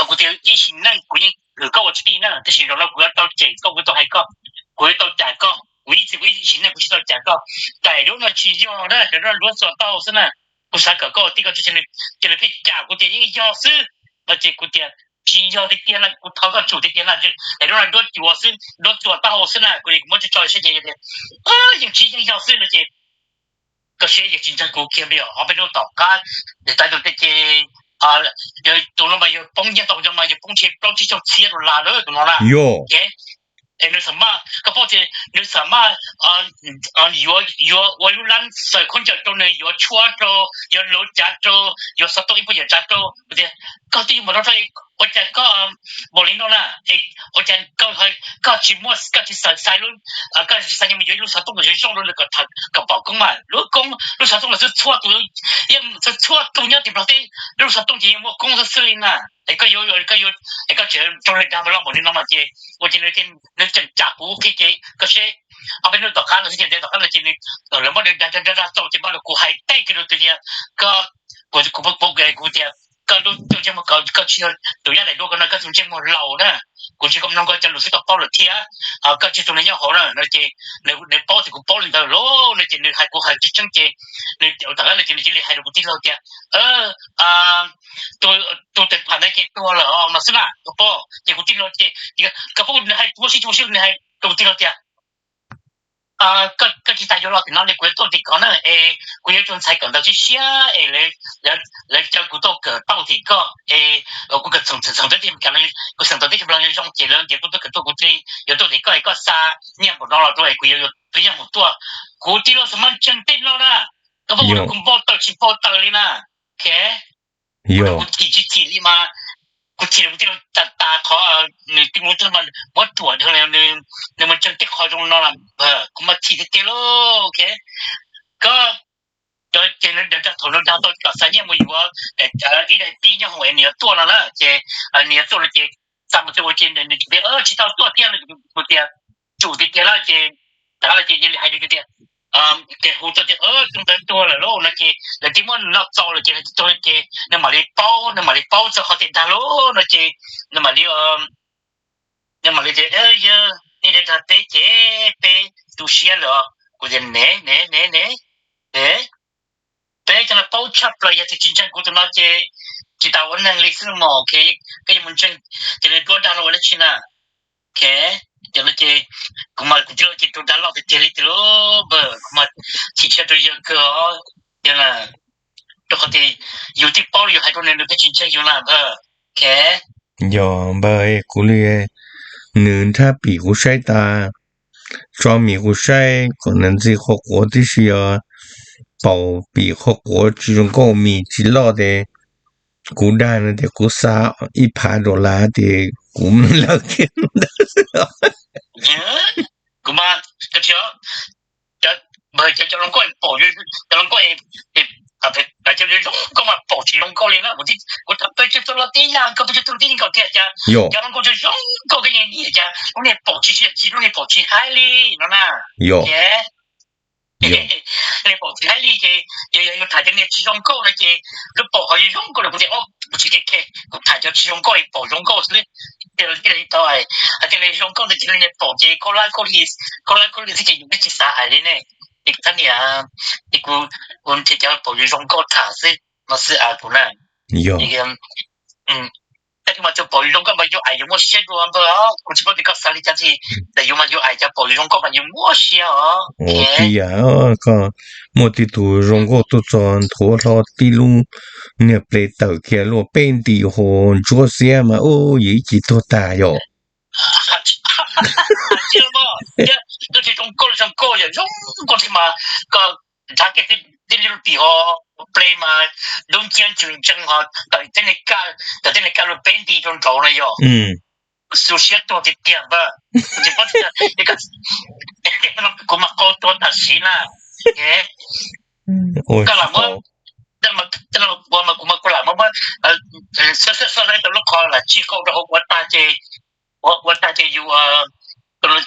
kuv tias ib sim neej kuv yeej kwv koj ua txiv tij na, tab sis zaum no kuv yuav tau cem koj, kuv tau hais koj, kuv yuav tau cam koj, kuv ib txhis kuv ib sim neej kuv tsis tau cam koj. Daim duab no tsis yog na, daim duab no duab txuas taub hau xwb na. Kuv xav kom koj ua tij koj tsis, ces nws pheej cam kuv tias yeej yog xwb no ces kuv tias tsis yog tiag tiag na, kuv thov koj tsum tiag tiag na, daim duab no duab cuav xwb, duab txuas taub hau xwb na. Kuv li kuv muab tso tso saib ces tias yeej tsis yeej yog xwb no ces koj saib yawg tsis ntseeg kuv kiag li os. Ob peb hnub tom qab, niam tais tus tij ces, tus no mas yawg poob nyiaj tau zoo mas yawg poob ntshe plaub tsib caug txhiab dollar lawm tus no na. Es nws xam maj, koj paub tias nws xam maj yuav, yuav ua lub lab xaws khaub ncaws rau nws, yuav tshuab rau, yuav luv cav rau, yuav xov tooj ib puas yam tsav rau. Kuv tias koj twb yuav mus rau, ua cas koj npaum li no na? Ua cas koj tsis muaj, koj tsis xaws xais lub, koj tsis xaws nyiaj mus yuav ib lub xov tooj kom zoo zoo rau nws kom pom koob mas lub koob lub xov tooj los xwb txhua tus, yeej txhua tus nyob tim Nplog teb lub xov tooj ces yeej muaj koob xwb xwb li na. Es koj yuav, koj yuav, es koj tseem zoo li dag npaum li no no ces ua ces nws tseem cam kuv qhia ces koj seb, ob peb hnub tom qab no xwb ces ntev tom qab no ces lawv muab nws dag dag dag txaus ces npaj rau kuv hais teb kiag rau tias, koj, kuv, kuv tias koj lub ntsej muag, koj tsis yog tus nyob daim duab ko no, koj tus ntsej muag laus na, kuv ntshe koj mloog koj cov lus xwb koj paub lawm thiab, koj tsis tus neeg nyob hauv na no ces nws paub tias kuv paub li ntawd lauj no ces nws hais kuv hais tsis tseeb ces nws tom qab no ces nws cia li hais rau kuv tij laug tias, tus tes pham ntawd ces tuag lawm no xwb na, koj paub. Ces kuv tij laug ces, koj paub nws hais ua si ua si nws hais rau kuv tij laug tias, koj tsis tas yuav los tim no li, kuv yuav tuaj tim ko na es kuv yuav tus ntxhais kawm ntawv siab siab es lawv caw kuv tuaj kawm tau tim koj es kuv kawm txheem txheem teb chaws, kuv xeem tau teb chaws Nplog zoo ces lawv ntiav kuv tuaj kawm tuaj, kuv thiaj li yuav tuaj tim koj es koj xa nyiaj npaum no los rau es kuv yuav tus yaj mus tuaj. Kuv tij laug xam maj ntseeg tej no na, koj paub ua rau kuv npau taws tsis npau taws li na. Kuv chim tsis chim li mas kuv chim kuv tij laug tas tas qhov nws tij laug muab ruam dhau, nws mus ntseeg tej qhov zoo no lawm, kuv mas chim tiag tiag lauj. Koj ces nws dag thaum nws dag tau kom xa nyiaj mus yuav ib daim tib nyob hauv es nws yuav tuaj no na, ces nws yuav tuaj no ces xa mus twb ua ces nws tsis tau tuaj thiab, kuv tias tsum tiag tiag lawm ces, tas lawm ces cia li hais tias, ces hu tau tias tus ntawd tuag lawm lauj no ces lawv twb muab nws noj txaus lawm ces nws tsis tuag li ces nws mam li paub, nws mam li paub txog qhov tias dag lauj no ces nws mam li, nws mam li tias yog nej dag peb ces peb tu siab lawm. Kuv tias ne ne ne ne, peb cov no paub tshaj plaws, yog tias tsis ntseeg kuv tus no ces tsis tas ua neeg li xwb mog. Koj yuav mus ntseeg ces nws duab dag no ua dab tsi na? Ces kuv mas kuv tij laug ces tus dag loj tiag tiag li tiag lauj, kuv mas chim siab rau yawg kawg os. Rau qhov tias yus twb paub li, yus hais rau nws nws pheej tsis ntseeg yus na. Yog npawg, kuv li, nws nrhab pim kuv saib tas, tso mis kuv saib kom nws ntxi qhuav quav tib si os. Paum pim qhuav quav tsis zoo nkauj, mis tsis loj ces kuv dag nws tias kuv xa ib phav dollar tias kuv lawm thiab ntawd xwb. Kuv mas, cov, cov zoo nkauj paum, cov zoo nkauj, cov zoo nkauj mas paum tsis zoo nkauj li na. Kuv tham peb tug tub los tib yam, koj peb tug tub los tib nkaus tiag cas. Cov zoo nkauj zoo nkauj koj nyiam cas lub niag paum tsis, lub niag paum tsis haib li no na. Yog, lub niag paum tsis haib li ces yog yus tham cov niag tsis zoo nkauj no ces lub paum ho zoo nkauj los kuv tias kuv tsis ke ke, kuv tham cov tsis zoo nkauj paum zoo nkauj xwb. Ces li tau hais tias zoo nkauj ntawd ces lub niag paum ces khaub lab khaub li, khaub lab khaub li xwb ces yus twb tsis xav hais li ne. Ces kuv thab niam, ces kuv, kuv nrhiav cov paum zoo nkauj tham xwb no xwb kuv na. Yog, tab sis mas tus paum zoo nkauj mas yus aim yus muaj siab dua npawg os. Kuv tsis paub tias koj xav li cas tiag, tab sis yus mas yus aim cov paum zoo nkauj mas yus muaj siab os. Ua tib yam, koj muaj tib tug zoo nkauj tuaj txog nthuav hlo tib lub niag ple tawm kiag luaj peb nti hu ntsuab xiab mas ub yus ib ce tuag tag yom. Koj tsis zoo nkauj, zoo nkauj yog zoo nkauj thiab mas koj nrhav kiag tib lub pim ho ple mas dub nciab ntsws ntsees ho tawm tej niag kaj luaj peb nti rau nraud na yog xu siab tuag tiag tiag npawg. Kuv mas qau tuag tam sim na. Koj lam muab, ua mas kuv mas kuv lam muab, xoj xoj xoj tau lub qhov lam tsij qau rau hauv ua tag ces, ua tag ces yus,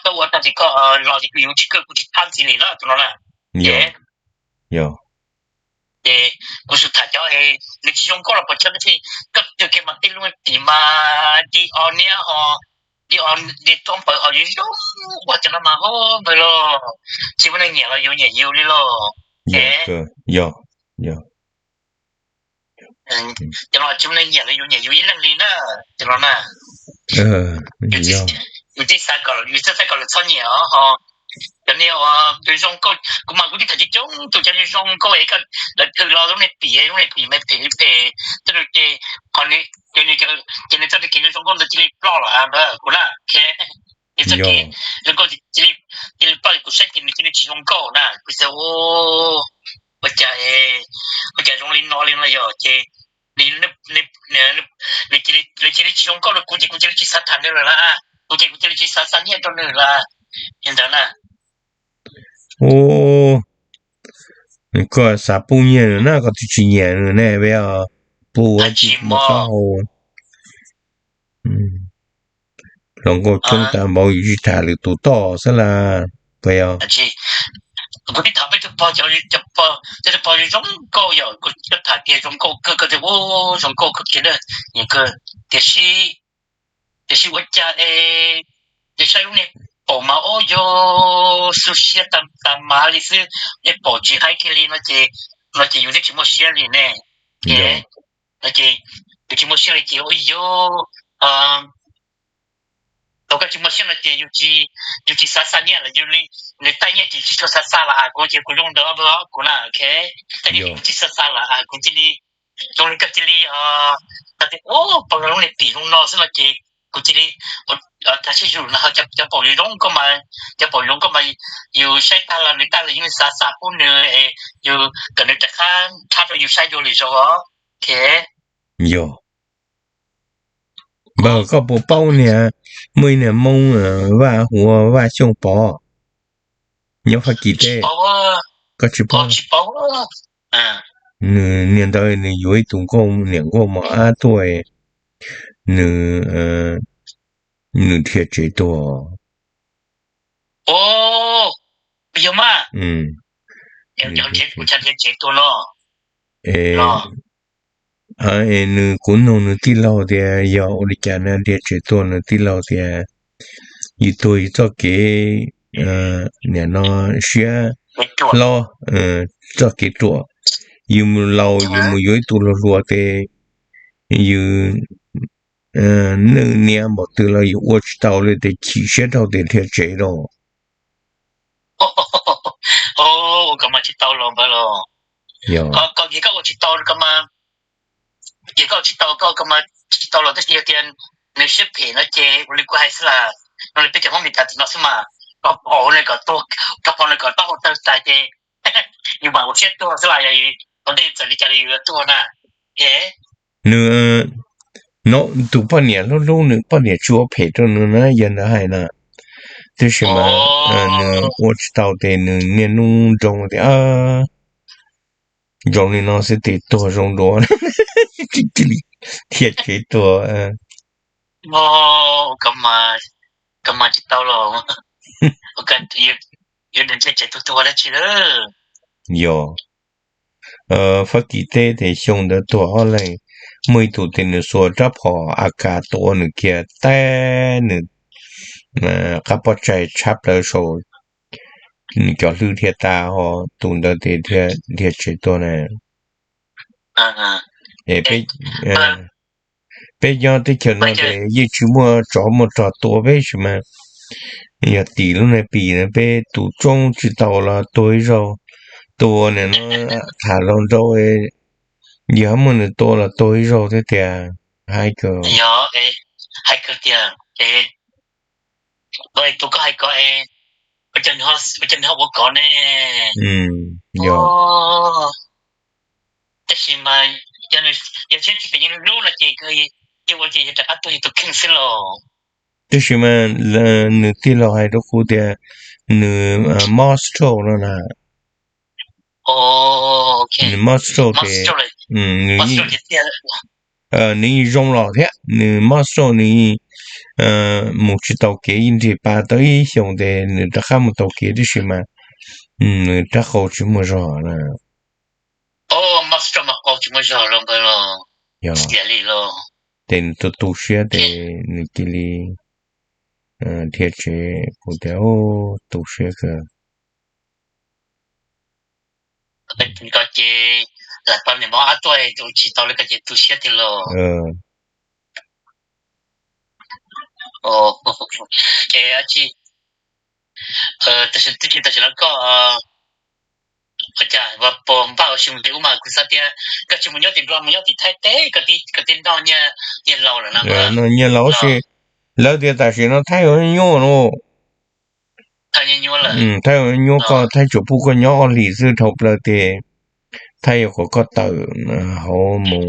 tau ua tag ces koj los ces yus tsis kawg kuv tsis thab ntxiv li na tus no na. Ces kuv xav tham cov nws tsis zoo nkauj los puas tsav, tab sis koj twg kiag mas tej lub pim mas di o niab ho, di o, di tuab npawv ho yus zoo ua cov no mas hu npawg los tsis muaj neeg nyiam los yus nyiam yus li los. Yog, yog. Cov no tsis muaj neeg nyiam los yus nyiam yus ib leeg li na, cov no na. Yus tsis xav kom, yus tsis xav kom lawv txhob nyiam os ho. Cov niag tus zoo nkauj kuv mas kuv twb tham coob coob tus cov niag zoo nkauj es koj lawv thwm los lub niag pim, lub niag pim mas phem li phem, tej nws ces, ces nws txoj kev zoo nkauj ntawd cia li ploj lawm npawg kuv na. Nws txoj kev zoo nkauj cia li ploj, kuv saib ces nws cia li tsis zoo nkauj na, kuv xav ua cas, ua cas zoo li no li no yog ces nws cia li tsis zoo nkauj rau kuv ces kuv cia li tsis xav tham nws lawm na, kuv ces kuv cia li tsis xav xa nyiaj rau nws lawm li ntawd na. Ub, koj xav pub nyiaj nws na, koj twb tsis nyiam nws ne, pub ua tsis muaj qab hau. Hluas nkauj coob tas npaum yus tsis tham lwm tus toj xwb las. Puas yog? Kuv twb tham peb tug pog, cov pog zoo nkauj yog kuv tham tias zoo nkauj kawg, koj tias ua zoo nkauj kawg kiag na, tiam sis, tiam sis ua cas es, ces saib lub niag paum mas ub yog xu siab tas mas li xwb, niag paum tsis haib kiag li no ces, no ces yus twb tsis muaj siab li ne. Ces, no ces yus tsis muaj siab li ces ub yog, thaum koj tsis muaj siab no ces yus tsis xav xa nyiaj lawm, yus li, nws taij nyiaj ces tsis tshua xav xa lawm, kuv ces kuv zoo ntawd, kuv na, ok. Taij nyiaj ces kuv tsis xav xa lawm, kuv cia li, zoo li koj cia li, tau tias ub, paum zoo li pim zoo no xwb no ces kuv cia li, tag sij zuj zus no cov paum yus zoo nkauj mas, cov paum zoo nkauj mas yus saib tag los nws tag los yus xav xa pub nws, yus kom nws rov qab nrhab rau yus saib dua lwm zaus os, ok. Yog. Npawg, koj puas paub niag, muaj ib niag Hmoob, Vaj Huav Vaj Xyooj Pov nyob Fab Kis teb? Koj tsis paub? Nws niag ntawd nws yuav ib tug nkauj, niam nkauj mos ab tuaj, nws, nws dhia tsev tuag. Yog mas, dhia tsev tuag no. Es nws, kuv nug nws tij laug tias yog ua li cas na dhia tsev tuag, nws tij laug tias yus tuag yus txoj kev, niam no, siab hlob, txoj kev ruam, yus mus laus yus mus yuav ib tug hluas hluas tes yus nwj niam npaum twg los yus ua tsis tau li tes chim siab dhau tes dhia tsev lawm. Ua koj mas tsis tau los npawg los. Yog koj ua tsis tau, ces koj ua tsis tau, koj ua tsis tau los tab sis yog tias nws siab phem no ces ua li kuv hais xwb las, no li peb cov Hmoob Mes Kas tim no xwb mas, koj phom nws kom tuag, koj phom nws kom taub hau tawg tas ces yus mam ua siab tuag xwb las, yog ua ntej txawm li cas los yus yuav tuag na. Nws, no, tus poj niam hlub hlub nws, poj niam tsis ua phem rau nws na, yog ntawd hais na. Tab sis mas nws ua tsis tau tes nws niaj hnub nroo tias zoo li no xwb tes tuag zoo dua, cia li dhia tsev tuag. Koj mas tsis tau los, yuav dhia tsev tuag tuag dab tsi lawm. Yog Fab Kis teb tes xyoo ntawd tuag ob leeg, muaj ib tug tes nws xuas rab phom A K tua nws kiag tag, nws qab pob tsaig tshab plaws saum, nws cov hlwb dhia tas ho, tus ntawd tes dhia tsev tuag na. Peb nyob teb chaws no tes yeej tsis muaj tsov muaj rog tua peb sis mas, yog tim lub niag pim no peb tus tsoob tsis tau los tuag ib zaug, tua nim no tham los nrau, yog muaj nws tua los tuag ib zaug thiab tiag. Hais kawg, hais kawg tiag. Tus koj hais ko, ua cas nws ho ua kov ne? Yog, tab sis mas yog siab tsis phem yeej hlub no ces yeej ua ces yog rov qab tuag yog tus kheej xwb los. Tab sis mas nws tij laug hais rau kuv tias nws mob stroke no na. Nws mob stroke ces nws, nws yeej zoo los thiab, nws mob stroke nws yeej mus tsis tau kev, yeej nrig pas tau ib xyoos tes nws rov qab mus tau kev, tab sis mas nws rab qau tsis muaj zog na. Yog, ces nws tu tu siab tes nws cia li dhia tsev, kuv tias tu siab kawg. Ko ces lam tau niam mos ab tuaj tus tsis tau li ko ces tu siab tiag los. Ces, tab sis tam sim no koj ua cas puas npaj ua si mus ntev ub mas kuv xav tias koj tsis mus nyob tim Nplog, mus nyob tim Thaib teb, koj tij nrog nyias laus lawm na. Nyias laus si, lawv tias tam sim no Thaib nyuaj no. Thaib nyuaj, koj Thaib tsuas pub koj nyob ob hlis xwb dhau plaws tes Thaib yuav kom koj tawm hauv mus,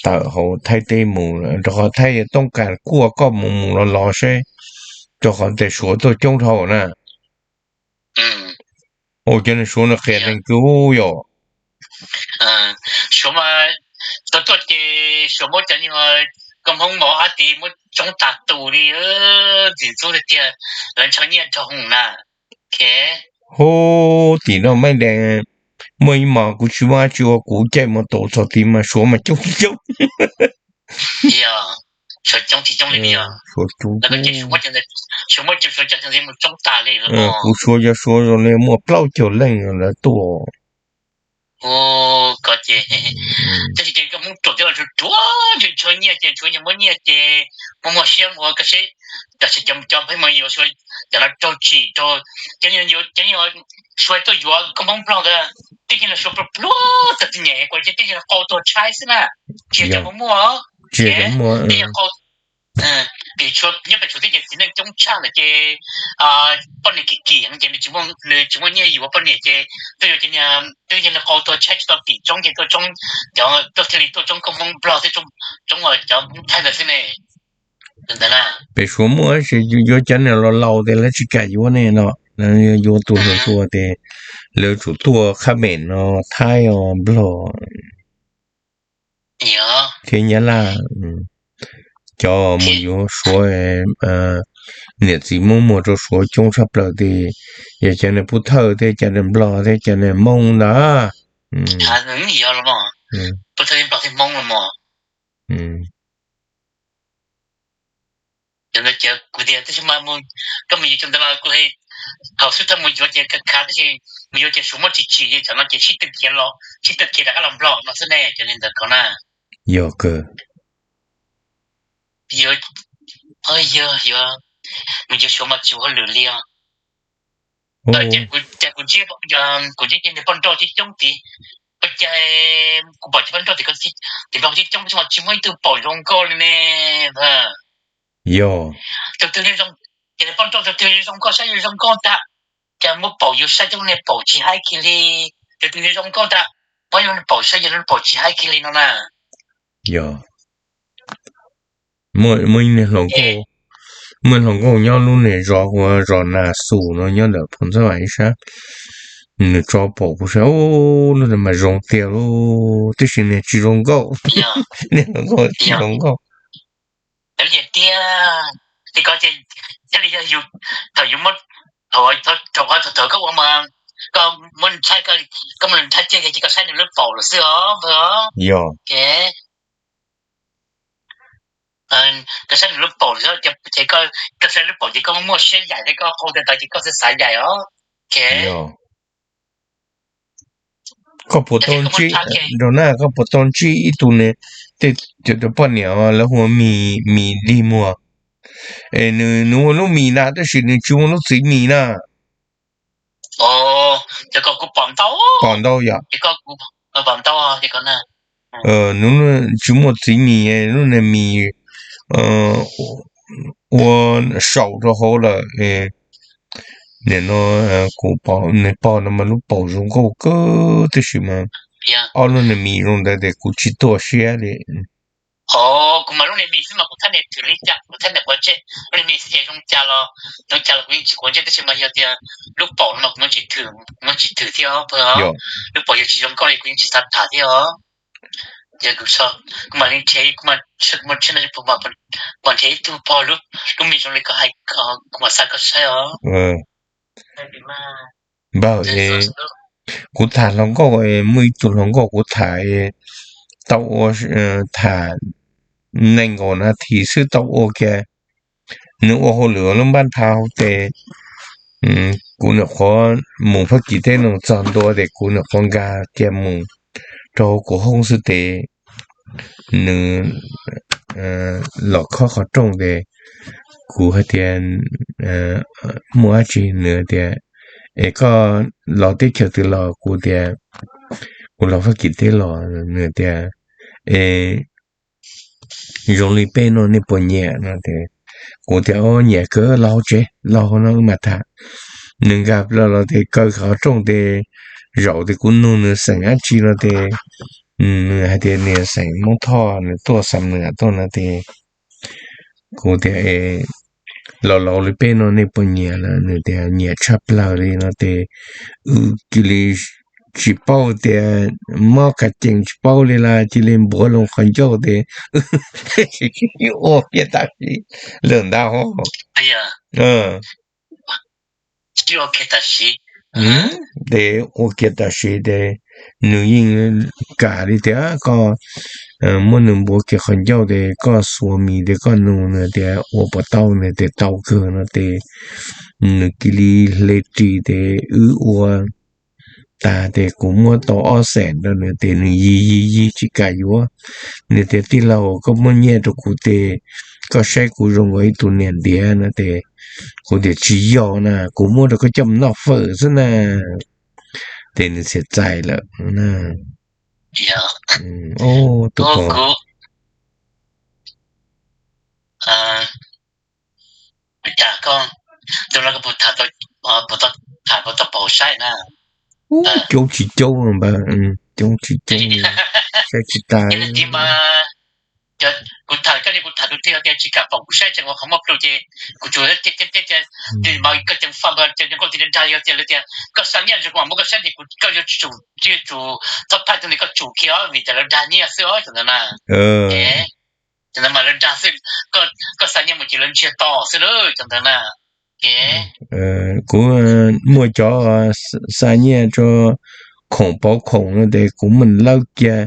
tawm hauv Thaib teb mus, rau qhov Thaib yuav toob kas kuaj koj mus mus los los seb, rau qhov tias Suav tuaj coob dhau na. Ua cov neeg Suav no qias neeg kawg yom. Suav mas, Suav tuaj ces Suav muab cov, koj Hmoob mos ab tid muab tsoob tas tus li, ntxim ntxub tiag tiag, lawv ntshaw nyiaj dhau hwv na. Hub, tim no Maiv Dees muaj ib mos kuv tsis muaj dab tsi ua kuv caij mus tau txog tid mas Suav mas coob tsis coob. Suav coob tsis coob li, Suav coob, Suav muab cov ntawd mus tsoob tas li. Kuv Suav cov Suav zoo li muaj plaub caug leej lawv tuaj. Ko ces, tab sis ces koj Hmoob ruam thiab los ruam ruam, ntshaw nyiaj ces Suav nyias muab nyiaj ces muaj muaj siab ua koj seb, tam sim cov pheej mus yuav Suav, cov no raug tsim rau, cov, cov Suav tuaj yuav koj Hmoob Nplog ntawd, twb yog Suav pluag pluag txog txiv nyem kuv ces twb yog qau tuag tshaib xwb na, tsis yog cov muaj muaj, tsis yog cov muaj, twb yog qau. Vim nyob pem Suav teb ces txiv neej coob tshaj lawm ces poj niam kim kim ces nws tsis muaj, nws tsis muaj nyiaj yuav poj niam ces tuaj yuav cov niag twb yog nws qau tuag tshaib tsis tau tim tsoob ces tuaj tsoob, cov tuaj thiaj li tuaj tsoob koj Hmoob Nplog thiab tsoob cov Hmoob Thaib ntawd xwb ne. Pem Suav muaj tab sis yuav cov niag laus laus tes lawv tsis kam yuav ne no, lawv yuav tus hluas hluas tes lawv tsum tuaj qhab mem no, Thaib os, Nplog thiab Nyab Laj. Cov mus yuav Suav, niam txiv Hmoob muag rau Suav coob tshaj plaws tes yog cov niag Pub Thawj thiab cov niag Nplog thiab cov niag Hmoob ntag. Kuv tias tab sis mas koj mus yuav cov ntawd los kuv hais thaum xub thawj mus yuav ces khav khav tab sis mus yuav ces Suav muaj tsis tsim li, tam no ces sib tw khiav los sib tw khiav rov qab los Nplog no xwb ne, cov li ntawd ko na. Yog kawg. Yog, yog, mus yuav Suav mas tsis ua hauj lwm li os. Ces kuv ntsib, kuv ntsib cov niag poj nrauj coob coob tid, ua cas kuv pom cov poj nrauj tim Nplog coob coob tab sis mas tsis muaj ib tug paum zoo nkauj li ne. Yog. Tus twg, ces poj nrauj tus twg zoo nkauj saib zoo nkauj tag, cas muab paum yus saib cov niag paum tsis haib kiag li. Tus twg zoo nkauj tag, muab yus niag paum saib yus niag paum tsis haib kiag li no na. Yog. Muaj ib niag hluas nkauj, muaj hluas nkauj nyob lub niag zos hu ua zos Nas Xus no nyob ntawm Phoos Xab Vam ib sab. Nws tso paum kuv saib, lub ntawd mas zoo tiag lauj, tab sis nws tsis zoo nkauj. Niag hluas nkauj tsis zoo nkauj. Tiag, tiag ko ces thiaj li yog yus, thaum yus muab, thaum, thaum koj ua mas koj muab, koj muab nws nthaib kiag ces koj saib nws lub paum lawm xwb os. Yog. Koj saib nws lub paum lawm ces koj saib lub paum ces koj muaj siab yaim thiab koj qau tes ntawd ces koj xav xav yaim os. Koj puas tau ntsib, nrog na koj puas tau ntsib ib tug ne, tej cov poj niam lawv hu ua Mis, Mis Dig Muag. Es nws, nws ua lub Mis na tab sis nws tsis muaj lub txiv Mis na. Pom ntau yom. Nws tsis muaj txiv Mis, lub niag Mis ua saum rau hauv lawm. Nim no kuv pom nws pog no mas lub paum zoo nkauj kawg tab sis mas ob lub niag Mis zoo ntawd ces kuv tsis tuaj siab li. Kuv mas lub niag Mis xwb mas kuv thab niam thwm li cas, kuv thab niam quav ntsej, lub niag Mis xwb ces zoo cas los, zoo cas los kuv yeej tsis quav ntsej tab sis mas yog tias lub paum no mas kuv yeej tsis thwm, kuv yeej tsis thwm thiab os. Lub paum yuav tsis zoo nkauj li kuv yeej tsis xav tham thiab os. Ces kuv, kuv mam li nrhiav, kuv mam, kuv mam nrhiav ib tug pog lub, lub Mis zoo li koj hais, kuv mam xa koj saib os. Npawg, kuv tham hluas nkauj, muaj ib tug hluas nkauj kuv tham tau ua, tham nees nkaum nas this xwb tau ua kiag. Nws ua hauj lwm lub npab tha hauv tes, kuv nyuam qhuav mus Fab Kis teb no txog ntua tes kuv nyuam qhuav nkag kiag mus rau hauv kuv hoob xwb tes nws los khob qhov rooj tes kuv hais tias muaj dab tsi, nws tias es koj los teb chaws twg los? Kuv tias kuv los Fab Kis teb los. Nws tias es zoo li peb no nej puas nyiam no? Kuv tias o nyiam kawg, los hauv tsev, los hauv no wb mam tham. Nws nkag plaws los tes kaw qhov rooj tes zaum tes kuv nug nws xeem dab tsi no tes nws hais tias nws xeem Hmoob Thoj, nws tuaj Xam Nuam tuaj no tes kuv tias laus laus li peb no nej puas nyiam lawm? Nws tias nyiam tshaj plaws li no tes wb cia li tsis paub tias mob kav cees tsis paub li las cia li npuav loo qhov ncauj tes ua kiag tam sim lawm ntag. Tes ua kiag tam sim tes nws yeej kam li tias koj muab nws npuav kiag qhov ncauj tes koj xuas mis tes koj nug nws tias ua puas tau, nws tias tau kawg no tes nws cia li hle ris tes wb ua tag tes kuv muab tau ob xees rau nws tes nws yig yig yig tsis kam yuav. Nws tias tij laug koj muab nyiaj rau kuv tes koj saib kuv zoo nkaus ib tug niam ntiav no tes kuv tias tsis yog na, kuv muab rau koj coj mus noj fawm xwb na. Tes nws txhia txais lawm na. Tus ko coob tsis coob npawg, coob tsis coob, saib tsis tas. Kuv tham koj li kuv tham tus twg yog tias tsis kam pom kuv saib tseem ua qhov muaj plhu ces kuv tsuas tias tias tias tias, mas koj ceev faj npawg ces zoo nkauj tias dag yog tias lawv tias koj xa nyiaj rau kuv mam muab koj saib ces kuv koj yuav tsum txhob thaij tug ntawd koj tsum kiag vim tias lawv dag nyiaj xwb os cov ntawd na. Cov ntawd mas lawv dag xwb, koj xa nyiaj mus ces lawv ntsiag to xwb lawm cov ntawd na. Kuv muaj cov xa nyiaj rau khoom pauv khoom no ces kuv mam lawb kiag.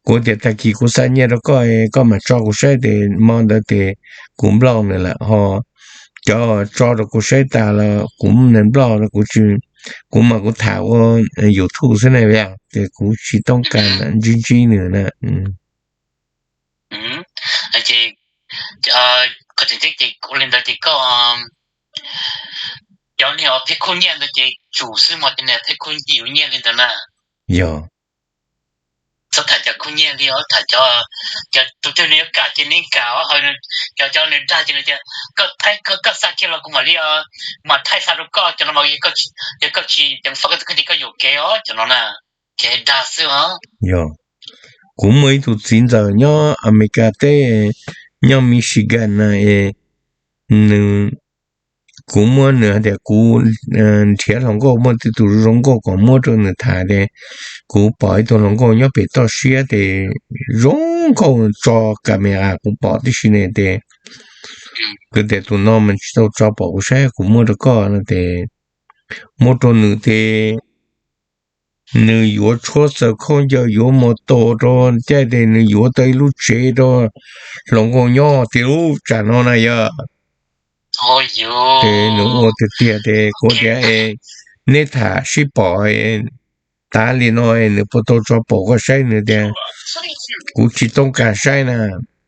Kuv tias tag kis kuv xa nyiaj rau koj, koj mam tso kuv saib ces hmo ntawd ces kuv nploj nws lawm ho. Cov tso rau kuv saib tas los kuv nws nploj, kuv mas kuv tham ua YouTube xwb na, ces kuv tsis toob kas ntsib ntsib nws na. Ces qhov tseem ceeb ces ua li ntawd ces koj, cov niag pheej khub nyiaj ntawd ces tsum xwb mog, cov niag pheej khub yus nyiaj li ntawd na. Yog, txhob tham cov khub nyiaj li os, tham cov, cov tus twg nws yuav kam ces nws kam os, cov cov nws dag ces nws tias koj thaij, koj xa kiag los kuv mam li, mam thaij xa rau koj, cov no mas yog koj tsis ceev faj koj tus kheej ces koj yuam kev os cov no na. Kev dag xwb os. Yog, kuv muaj ib tug txiv ntxawm nyob Amelikas teb, nyob Michigan na es, nws, kuv muab nws hais tias kuv nrhiav hluas nkauj, muaj tej tus zoo nkauj kom muab rau nws tham ces kuv pom ib tug hluas nkauj nyob pem toj siab ces zoo nkauj, tso camera kuv pom tib si ne ces kuv tias tus no mas tsis tau tso pom kuv saib, kuv muab rau koj no ces muab rau nws ces nws yuav tshuab txawm khaub ncaws, yuav mos tos rau, caij ces nws yuav tau ib lub tsev rau hluas nkauj nyob tias lub tsam no na yog. Ces nws ua tiag tiag ces kuv tias es neb tham sib pom tas li no es nws puas tau tso pom koj saib, nws tias kuv tsis toob kas saib na,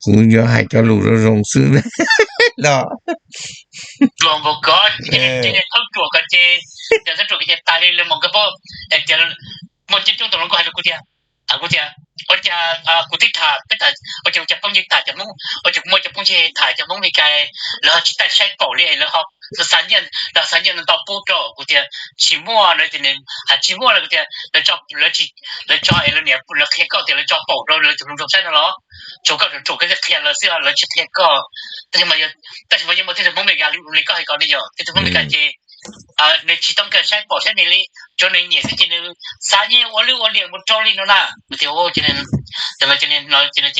kuv yuav hais cov lus zoo zoo xwb na. Los, thaub ruam ko ces, thaub ruam ko ces tas li lawv mus ko, muaj coob coob tus hluas nkauj hais rau kuv tias, kuv tias, ua cas kuv twb tham peb tham, ua cas kuv cov phooj ywg tham cov Hmoob, ua cas kuv muaj cov phooj ywg tham cov Hmoob Meskas, lawv ho tsis taij saib paum li, lawv ho xa nyiaj, lawv xa nyiaj ntau pub rau kuv tias tsis muaj no ces nws hais tsis muaj no kuv tias lawv tso es lawv niam lawv qhia koj tias lawv tso paum rau lawv tus hluas nraug saib no los, tsuas koj ruam ruam koj thiaj qhia lawv xwb, lawv tsis qhia koj. Tab sis mas, tab sis mas yeej muaj tej tug Hmoob Meskas li koj hais ko ne, yog tej tug Hmoob Meskas ces nws tsis toob kas saib paum saib nws li, tsuav nws nyiam xwb ces nws xa nyiaj ua lwj ua liam mus rau li no na. Tias, ces no ces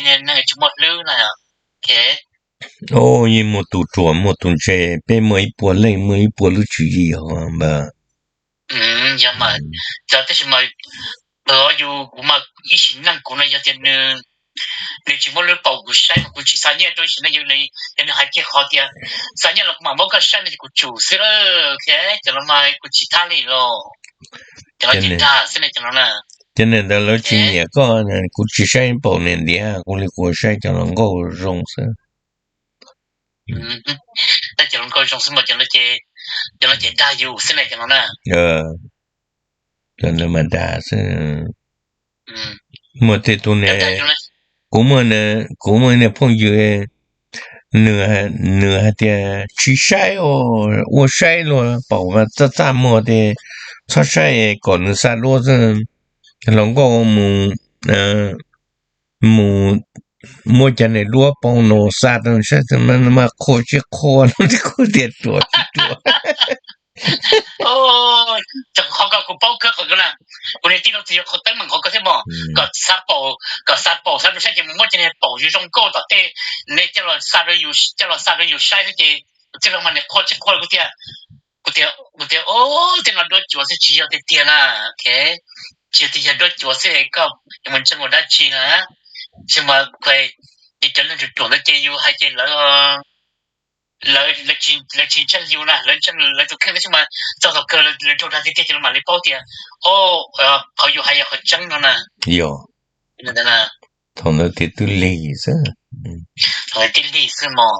neeg tsis muaj hlwb na. Yeej muaj tus ruam muaj tus ntse, peb muaj ib puas leej muaj ib puas lub tswv yim os npawg. Yog mas, tab sis mas yus kuv mas ib sim neej kuv no yog tias nws tsis muaj lub paum kuv saib mas kuv tsis xa nyiaj rau ib sim neej, yog nws hais kiag qhov tias xa nyiaj los kuv mam muab koj saib no ces kuv tsum xwb lawm, cov no mas kuv tsis thab li los. Cov no ces dag xwb ne cov no na. Cov niag ntawd lawv tsis nyiam koj, kuv tsis saib paum niam ntiav, kuv li kuv saib cov hluas nkauj zoo xwb. Tab cov hluas nkauj zoo xwb mas cov no ces dag yus xwb ne cov no na. Cov ntawd mas dag xwb. Muaj tej tug ne, kuv muaj, kuv muaj ib niag phooj ywg, nws, nws hais tias tsis saib, ua saib luag paum txaj txaj muag ces txhob saib, kom nws xa duab xwb. Hluas nkauj mus, mus muab cov niag duab pau no xa rau saib mas qhua tsis qhua no kuv tias ruam tsis ruam. Qhov ko kuv paub kawg qhov ko na, kuv niag tij laug txiv yuav qhov teeb meem qhov ko thiab mog, kom xa paum, kom xa paum xa rau saib ces mus muab cov niag paum zoo zoo nkauj tom tej, nej coj los xa rau yus, coj los xa rau yus saib xwb ces tij laug mas niag qhua tsis qhua kuv tias, kuv tias, kuv tias o, tej no duab cuav xwb tsis yog tiag tiag na. Tsis yog tias yog duab cuav xwb koj yuav mus ntseeg ua dab tsi na. Tsis mas, ces cov neeg ruam ruam ntawd ces yus hais ces lawv, lawv tsis ntseeg yus na, lawv ntseeg lawv tus kheej tab sis mas txog thaum kawg lawv raug dag tiag tiag ces lawv mam li paub tias o, qhov yus hais yog qhov tseeb no na. Yog, thaum ntawd ces twb lig xwb. Thaum ntawd twb lig xwb mog.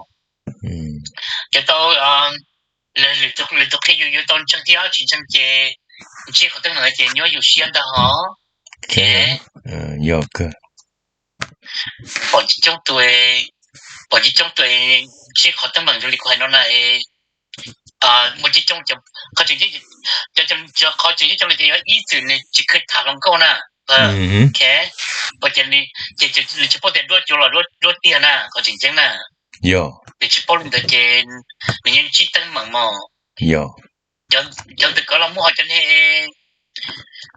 Ces tau, lwm tus qhia yus yuav tau ntseeg thiab, tsis ntseeg ces ntsib qhov teeb meem ces nyuaj yus siab ntag hos. Yog kawg. Pom coob tus, pom coob tus ntsib qhov teeb meem zoo li kuv hais no na, muaj coob, qhov tseem ceeb, qhov tseem ceeb coob li ces yog ib txwm nws tsis kheev tham hluas nkauj na. Ua ces nws tsis paub tias duab cuav los duab tiag na, qhov tseem ceeb na. Nws tsis paub li ntawd ces nws yeej ntsib teeb meem mog. Cov ntawm koj los muaj ho cov ne,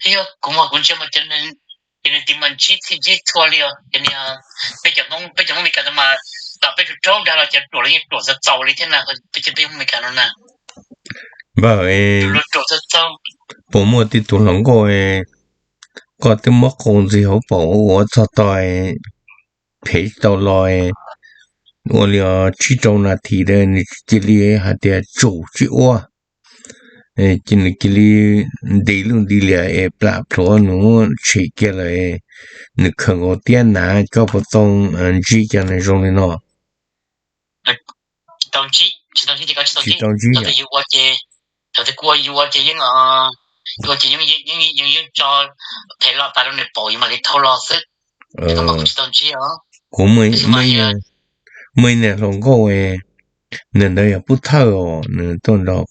yog kuv mas kuv ntsia mas cov ces nws tig mas ntsib txhij ntsib txhua li os. Ces peb cov Hmoob, peb cov Hmoob Meskas mas tom peb ruam raug dag los cov ruam los yeej ruam txaus txaus li thiab na, peb cov peb Hmoob Meskas no na. Npawg, puas muaj tib tug hluas nkauj koj twb muab qau ntxiv hauv paus ua txog tog phem tau los ua li tsib rau nas this ntawd nws cia li hais tias tsum tsis ua, nws cia li nti lub nti liam es plam plhuav nws tshem kiag lawm, nws khaws nkaus tiab nav, koj puas tau ntsib cov neeg zoo li no? Tsis tau ntsib, tsis tau ntsib ces koj tsis tau ntsib. Thaum twg kuv ua yus ua ces yeej, yus ua ces yeej, yeej tso phem los tas rau nws paum yus mam li thau los xwb. Kuv muaj ib niag hluas nkauj, nws ntawd yog pub thawj os, nws tuaj nrog,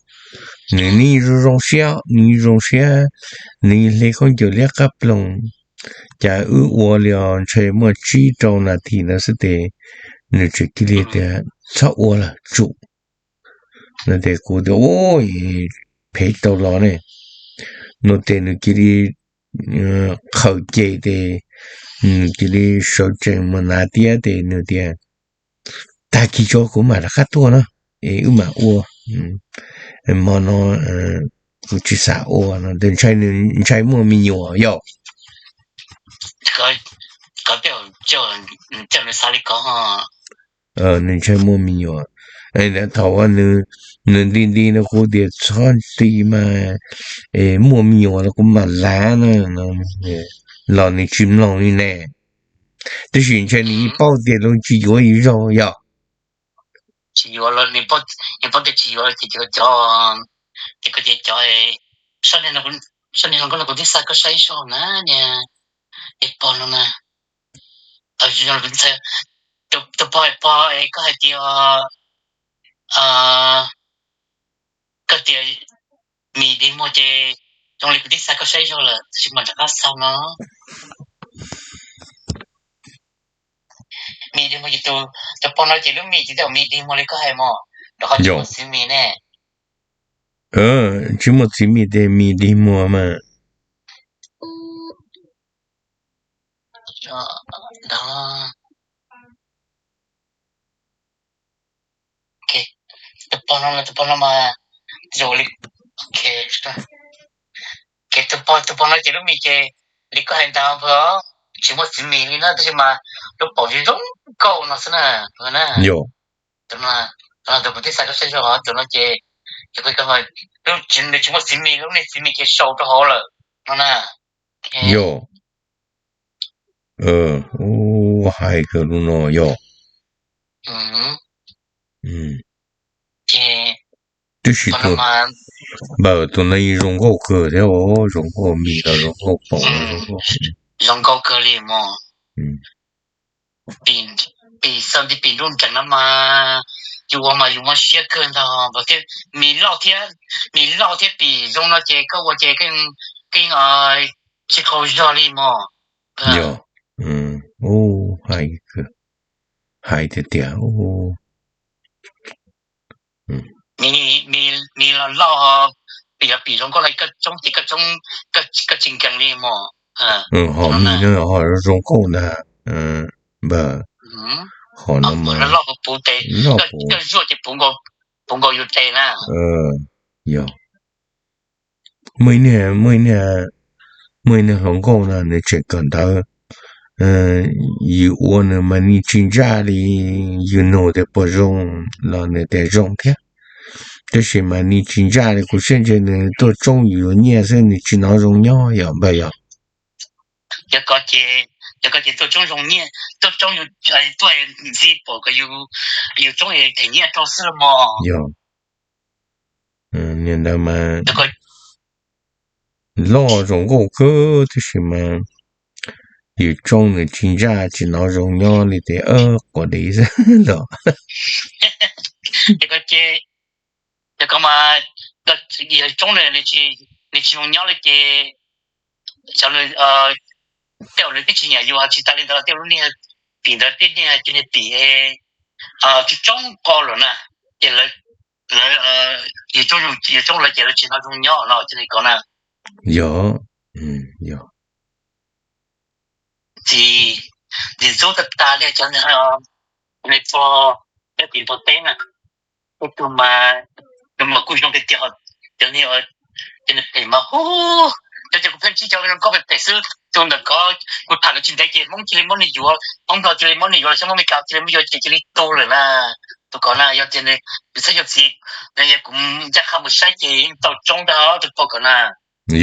nws nws zoo zoo siab, nws zoo siab, nws hle khaub ncaws liab qab ploog, cas wb ua li os ntshai muaj tsib rau nas this ntawd xwb tes nws tseem cia li tias txhob ua lawm tsum. No ces kuv tias ua phem tau los ne, no ces nws cia li qhaws ces tes nws cia li sawv tsees mus nav tiab tes nws tias tag kis tso kuv mam rov qab tuaj na, es wb mam ua, hmo no kuv tsis xav ua no, ntshai muaj me nyuam yom. Nws ntshai muaj me nyuam. Thaum uas nws nti nti no kuv tias txhob nti mas, es muaj me nyuam los kuv mam lav na, los nws tsis mloog li ne. Tab sis ntshai nws yeej paub tias lawv tsis yuav yus zaug yom. Tsis yuav, nws paub tias tsis yuav ces cov, ces koj ces cov, sab niag hluas nkauj no kuv twb xa koj saib zog na, niag pog no na, tus pog, pog es koj hais tias, koj tias mis dig muag ces zoo li kuv twb xa koj saib zog lawm tab sis mas rov qab xa no. Mis dig muag ces tus pog no ces lub mis ces tej zaum mis dig muag li koj hais mog, rau qhov tsis muaj txiv mis ne. Tsis muaj txiv mis ces mis dig muag mas. Tus pog no, tus pog no mas, tus pog, tus pog no ces lub mis ces li koj hais ntag, tsis muaj txiv mis li na tab sis mas lub paum zoo zoo nkauj no xwb na. Tus no, tus no tus kuv twb xa koj saib zog, tus no ces, nws tsis muaj txiv mis, lub niag txiv mis ces sau rau hauv lawm no na. Yog, hais kawg lub no yog. Ces, tab sis tus, npawg, tus no zoo nkauj kawg thiab os, zoo nkauj mis los zoo nkauj paum los zoo nkauj. Zoo nkauj kawg li mog. Pim xav nti pim nruj nreem no mas, yus ua mas yus mob siab kawg ntag. Mis loj thiab, mis loj thiab pim zoo no ces koj ua ces koj yeej tsis qaug zog li mog. Yog, hais, hais tiag tiag. Mis los loj, pim los pim zoo nkauj li, koj tsoob ces koj tsoob, koj tsis nkees li mog. Ho mis no ho zoo nkauj ntag, npawg. Ho no mas loj puv tes, koj zuaj ces puv nkaus yus tes na. Yog, muaj ib niag, muaj ib niag hluas nkauj no nws tseem kawm ntawv, yus ua nws mas nws tsis ntsaj li, yus nug tias puas zoo los nws tias zoo thiab, tab sis mas nws tsis ntsaj li. Kuv siab ntshe nws tuaj tsoob yus nyiaj xwb, nws tsis hnov zoo nyob yom npawg yom. Yog, yog koj ces tuaj tsoob zoo nyiaj, tuaj tsoob, tuaj ntxiv pom kom yus tsoob them nyiaj rau xwb los mog. Yog, niag ntawd mas loj zoo nkauj kawg tab sis mas yus tsoob nws tsis ntsaj tsis hnov zoo nyob li ces quav dev xwb los. Ces koj mas, yog tsoob nws, nws tsis zoo nyob li ces xyov nws tej zaum nws twb tsis nyiam yus, ho tsis tas li ntawd los tej lub niag pim ntawd tej niag cov niag pim tsis tsoob qo lawm na, ces lawv, lawv, yus tsoob lawv ces lawv tsis hnov zoo nyob no cia li ko na. Yog, yog. Txiv, txiv ntxub tas tas li cov, pog, cov tim npua teb na, tej tug mas nws mas kuj zoo tiag tiag, cov niag, cov niag phem mas hu, cov ces kuv pheej ntsib cov zoo nkauj phem phem xwb, tus ntawm ko kuv tham nws tsis ntev ces Hmoob cia li muab nws yuav, Hmoob Nplog cia li muab nws yuav los xyov muab Mes Kas cia li muab yuav ces cia li tu lawm na. Tus ko na yog tias nws txhob yog txiv, nws yog kuv ncaj qha mus saib ces yeej tau tsoob ntag tus pog ko na.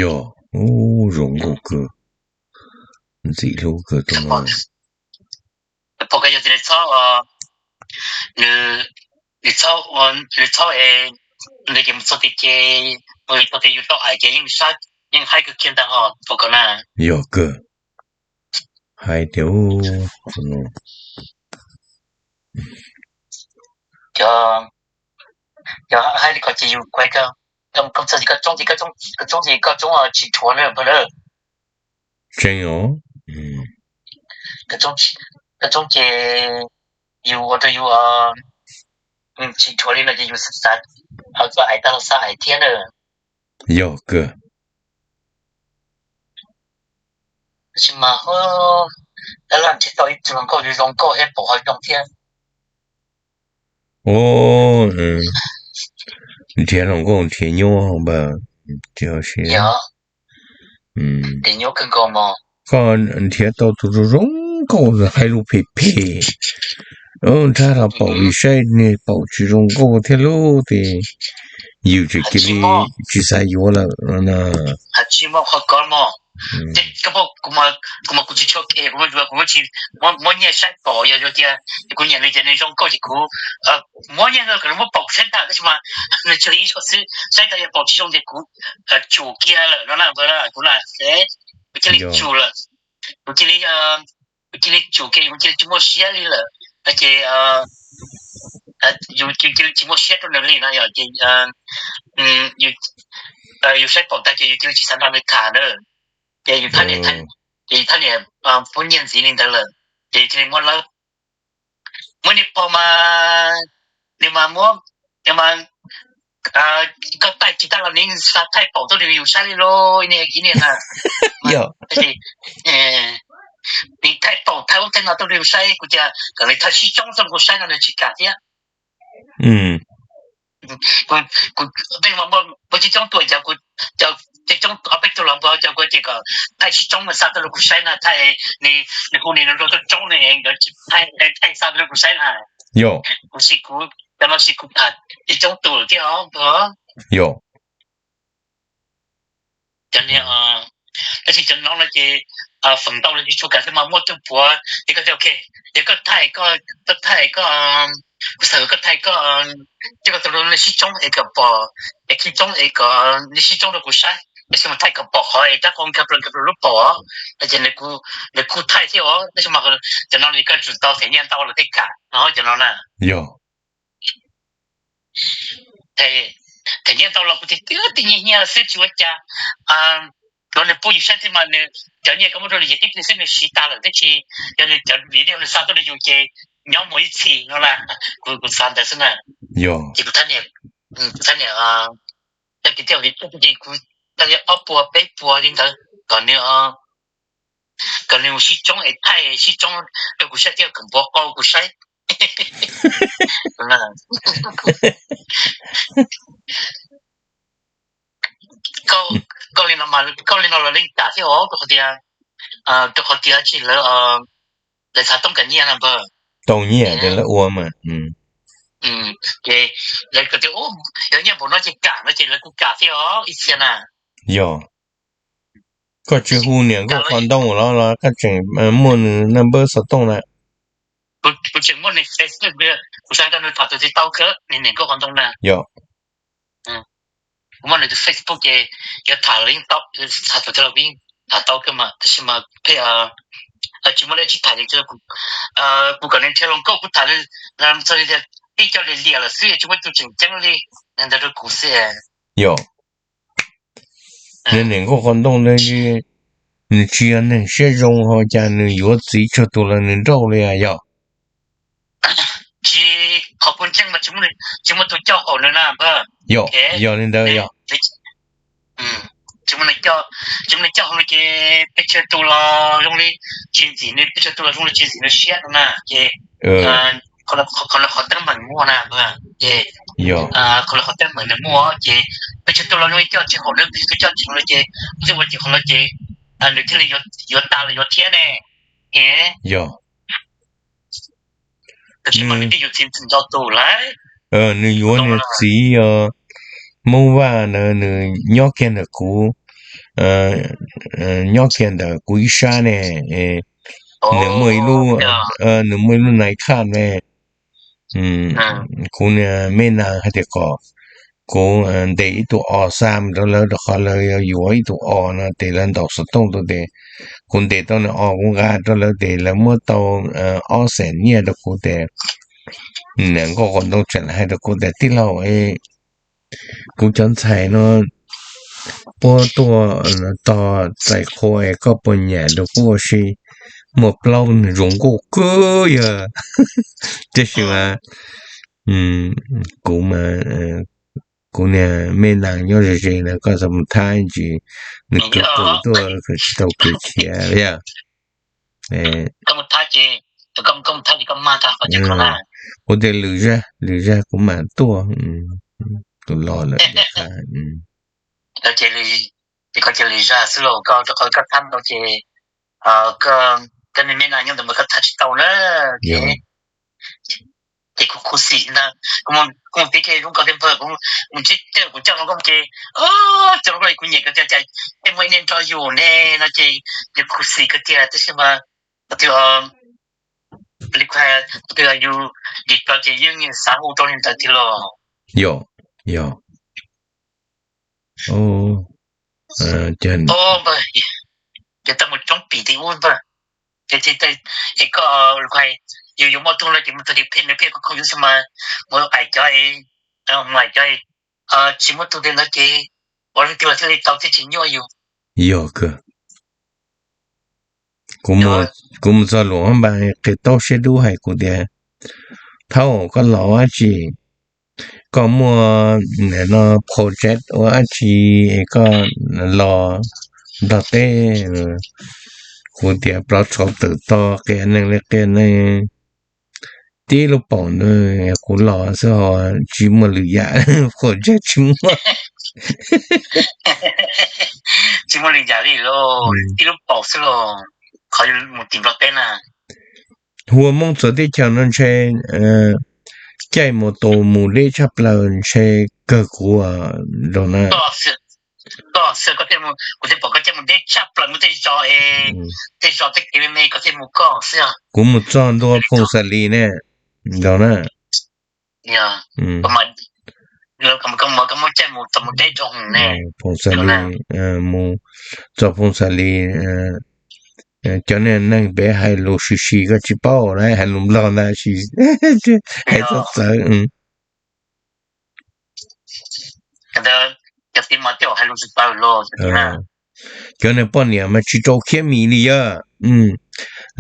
Yog, zoo nkauj kawg, ntxim hlub kawg tus no. Tus pog ko yog tias nws txhob, nws, nws txhob, nws txhob es, nws ces mus txog tid ces, mus txog tid yus tau ais ces yeej, yeej haib kawg kiag ntag ho tus pog ko na. Yog kawg, haib tiag. Cov, cov haib li ko ces yus kuv, koj txog ces koj tsoob ces, koj tsoob ces koj tsoob tsis dhuav na pog na. Tseeb os. Koj tsoob ces yus ua rau yus tsis dhuav li no ces yus xav, koj ais tag los xav ais thiab na. Yog kawg. Tab sis mas, laj nrhiav tau ib tug hluas nkauj zoo nkauj thiab pom ho zoo thiab. Nrhiav hluas nkauj nrhiav nyuaj npawg, tiam sis koj nrhiav tau tus zoo zoo nkauj haib lub phem phem, nrhiav los paum li saib niag paum tsis zoo nkauj thiab lub ces yus tseem cia li tsis xav yuav lawm no na. Tsis muaj qhov ko mog. Kuv mas kuv tsis tshua khe, kuv, kuv muab nyiaj saib paum, yog tias kuv nyiam nws ces nws zoo nkauj ces kuv muab nyiaj kom nws muab paum saib tag, tab sis mas nws tsuas li ib zaug xwb, saib tag yog paum tsis zoo ces kuv tsum kiag lawm no na. Kuv na, kuv cia li tsum lawm, kuv cia li, kuv cia li tsum kiag, kuv cia li tsis muaj siab li lawm no ces yus cia li tsis muaj siab rau nws li no yom ces yus saib paum tag ces yus cia li tsis xav nrog nws tham na. Ces yus thaj niam, ces yus thaj niam pub nyiaj ntxiv li ntawd lawm, ces yus cia li muab lawb, muab niag pog mas, nws mas muab, nws mas, koj thaij tsis tag los nws xav thaij paum tuaj rau yus saib li lauj, ib niag ib niag na. Nws thaij paum thaij ub thaij no tuaj rau yus saib, kuv tias kom nws thaij sib tsoob tuaj rau kuv saib no nws tsis kam thiab. Kuv, kuv, peb mas muaj tsib tsoob tus, cov, cov tsib tsoob ob peb tug los npua cov kuv tias kom thaij sib tsoob mas xa tuaj rau kuv saib na, thaij, nws hu nws zoo tuaj tsoob ne, nkawd thaij xa tuaj rau kuv saib na. Kuv sim kuv, cov no sim kuv tham tsib tsoob tus lawm thiab os npua. Cov niag, tab sis cov no no ces feem ntau los tsis tshua kam thiab mas muaj tug puav ces koj tias ok, ces koj thaij, koj thaij koj, kuv xav kom koj thaij koj, coj koj tus lub nej sib tsoob es kom pom, es sib tsoob es kom nej sib tsoob rau kuv saib, tab sis mas thaij kom pom qhov es rab qau nkag plaws nkag plaws lub paum os, no ces nws kuj thaij thiab os, tab sis mas cov no ces koj tsum tau them nyiaj ntau los thiaj kam no cov no na. Yog them nyiaj ntau los kuv tiag tiag, nyiaj nyiaj xwb tsis ua cas. Cov nws pub yus saib thiab mas nws, cov nyiaj koj muab rau nws yog tib pliag xwb nws siv tas lawm, tab sis yog nws cov video nws xa tuaj rau yus ces nyob mus ib txhis no na. Kuv, kuv xav ntawd xwb na. Ces kuv thab niam, kuv thab niam, cov kwv tij, kuv thab niam ob puas peb puas li ntawd kom nws, kom nws mus sib tsoob es thaij sib tsoob rau kuv saib thiab kom npuav qau kuv saib. Koj li no, koj li no los li cas thiab os, rau qhov tias, rau qhov tias tsis lawv, lawv xav toob kam nyiaj na npawg. Tau nyiaj ces lawv ua mas. Ces lawv tias yog nyiaj npaum no ces kam no ces lawv kuj kam thiab os ib txhia na. Yog. Koj tsis hu niam nkauj qhov ntoo los los koj tseem muaj nws naj npawb xov tooj na? Kuv tseem muaj nws Facebook, kuv xav nrog nws tham tus twg tau kawg, nws niam nkauj qhov ntoo na. Yog. Kuv muaj nws tus Facebook ces yuav tham los yeej tau, tham tus twg los yeej tham tau kawg mas, tab sis mas pheej tsis muaj dab tsi tham ces kuv kom nws nrhiav hluas nkauj kuv tham txog li tias tib co liam liam lawm xwb tsis muaj tus tseem ceeb li, ntawd rau kuv xwb. Yog. Nws niam nkauj qhov ntoo ntawd Nws tsis yog neeg siab zoo ho cas nws yuav txiv tsawg tus los nws nrauj li yog? Tsis, qhov kuv ntseeg mas tsis muaj tus coj haum nws na. Yog, yog li ntawd yog. Tsis muaj neeg coj haum nws ces peb tsawg tus los zoo li tsis ntxim nws, peb tsawg tus los zoo li tsis ntxim nws siab no na ces qhov no qhov teeb meem muaj na. Ces qhov no qhov teeb meem nws muaj ces peb tsawg tus los zoo li coj tsis haum nws, peb tsawg tus coj tsis haum nws ces xij ua ces qhov no ces nws thiaj li yuav tas los yuav thiab ne. Yog. Nws yuav niag txiv os, Hmoob Vaj ntawd nws nyob kiag ntawm kuv, nyob kiag ntawm kuv ib sab ne. Nws muaj ib lub, nws muaj ib lub nais khaj ne. Kuv niag me nas hais tias kom kuv ntes ib tug os xa rau lawv rau qhov lawv yuav ib tug os no ces lawv ntaus xov tooj rau ces kuv ntes tau nws os kuv nqa rau lawv ces lawv muab tau ob xees nyiaj rau kuv ces nws nkauj quas ntoo tseem hais rau kuv tias tij laug, kuv cov ntxhais no puab tuaj tog txais qhua es koj puas nyiam rau kuv ua si, muaj plaub nws zoo nkauj kawg yog. Tab sis mas kuv mas kuv niag me nas nyob ze ze na koj txhob mus thab ntsis, nws kwv qws tuaj tsis tau kwv khiav yog. Kuv tias lwm zaj, lwm zaj kuv mam tuaj, tus los lawm. Ces koj cia li zaj xwb los koj rau qhov koj thab ntau ces koj niag me nas nyob ntawd mas koj thab tsis tau na. Ces ces kuv khuv xim ntag, kuv mus tib ce zoo nkauj tiag npawg, kuv mus ntsib tej kuv coj hluas nkauj ces coj hluas nkauj kuv nyiam kawg tiag ces tej muaj ib niag nrog yus ne no ces yus khuv xim kawg tiag tab sis mas qhov twg li qhov twg yus dim plaws ces yeej xav hu rau li ntawd tiag los. Yog, yog. Ces tau mus coob pim tim ub npawg, es koj, yus yuav muaj tug no ces mus tug tim phem nws phem koj khoom yus xwb mas mus ais cov, mus ais cov tsis muaj tug li ntawd ces ua leej twg los thiaj li tau thiaj tsis nyuaj yus. Yog kawg. Kuv mus txog luag npaj qia taub siab dub hais kuv tias thaub koj los dab tsi, koj muaj no project ua dab tsi koj los nrog teb. Kuv tias plov tshauv tawm to qia neeg li qia neeg, tib lub paum ntawd kuv los xwb ho tsis muaj lwm yam, project tsis muaj. Tsis muaj li cas li los tib lub paum xwb los qhov mus tim Nplog teb na. Hu ua Hmoob txhua teb chaws no ntshe caij mus tus mus deb tshaj plaws ntshe kawg kuv rau na. Koj xwb, kuv thiaj pom koj caij mus deb tshaj plaws mus tej zos, tej zos tej kev me me koj thiaj mus koj xwb. Kuv mus txog ntua Phoos Xas Lis ne, nrog na. Phoos Xas Lis, mus txog Phoos Xas Lis, cov niag neeg pem hais lus sis sis koj tsis paub na, hais lus Nplog ntag sis hais txawv txawv. Cov niag poj niam mas tsis rau khiab mis li yog,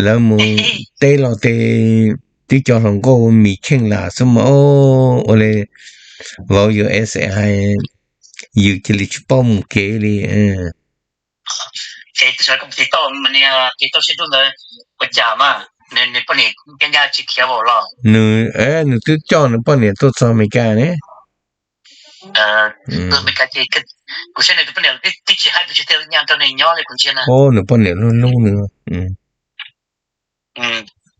lawv mus teb los ces tib co hluas nkauj mis cheej lam xwb mas ua li vauv yus es hais, yus cia li tsis paub mus kev li. Nws, nws twb coj nws poj niam tuaj txog Amelikas ne. Kuv saib nws tus poj niam twb tsis hais pes tsawg tiag, nyob rau nws nyob li kuv ntsia na. Nws poj niam hlub hlub nws.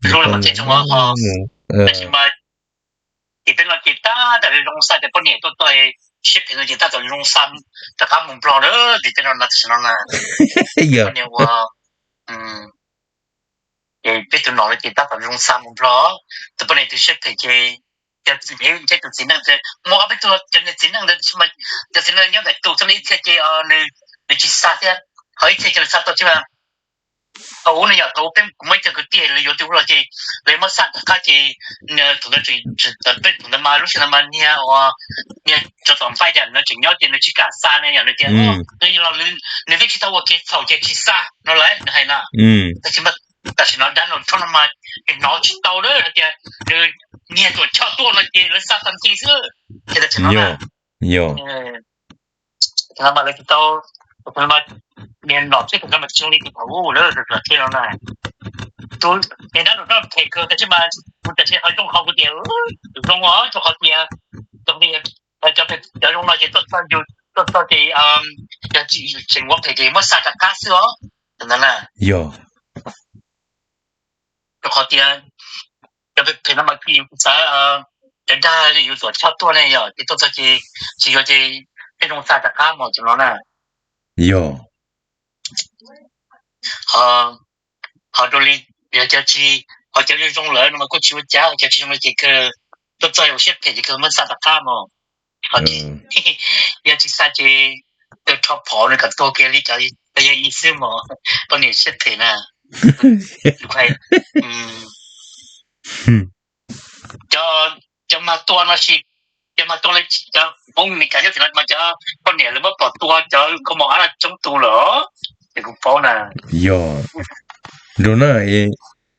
Tab sis mas ces peb no ces tab tom zoo xa cov poj niam tuaj txog siab phem no ces tab tom zoo xa rov qab mus Nplog na, ces peb no no tam sim no na. Yog poj niam ua, ces peb tus nom no ces tab tom zoo xa mus Nplog, tus poj niam tus siab phem ces cov txiv neej, tus txiv neej ntawd muaj ob peb tug cov niag txiv neej ntawd, cov txiv neej nyob ntawm tus txoj li ib txhia ces nws tsis xa thiab, ho ib txhia ces nws xa tau thiab. Thaum ub no yog thaum ub peb kuv muaj ib co kwv tij lawv yuav tus ub los ces lawv muab xa rov qab ces thaum ntawd tseem, peb thaum ntawd mas lub sij hawm ntawd mas niag uas niag tsov tom npaj yam no tseem nyob ces nws tsis kam xa ne, yog nws tias nws twb tsis tau ua kev txhaum ces tsis xa no lawm nws hais no. Tab sis tam sim no dab no tshoob no mas nws hnov tsis tau lawm hais tias nws niag tuam choj tuaj no ces lawv xa tag nti xwb. Ces tam sim no na, thaum no mas lawv tsis tau, niag nom tswb thaum no mas tsis zoo li thaum ub lawm, los tej no na. Tus niag dab no phem kawg tab sis mas kuv tam sim ho zoo qhov kuv tias zoo os, rau qhov tias cov zoo no ces tuaj txog yus, tuaj txog ces yog tseem ua phem ces muab xa rov qab xwb os, ntawd na. Rau qhov tias cov phem no mas yus xav cov dag yus tuam choj tuaj ne, yog ces tuaj txog ces tsis yuav ces peb zoo xa rov qab mos cov no na. Yog ho rau li, yog cov tsis, ho cov zoo zoo lawm no mas kuj tsis ua cas, cov tsis zoo lawm ces kawg tuaj txog yus siab phem ces kawg muab xa rov qab mos. Ho yog tsis xa ces kawg rho phom nws kom tuag kiag li cov yog ib xwb mos, poj niam siab phem na. Cov, cov mag tua no sis, cov mag tua li cov Hmoob Meskas nyob tim no mas cov poj niam lawv muab pom tua cov kaus mom ab no coob tus lawm, ces kuv paub na. Yog, nrog na,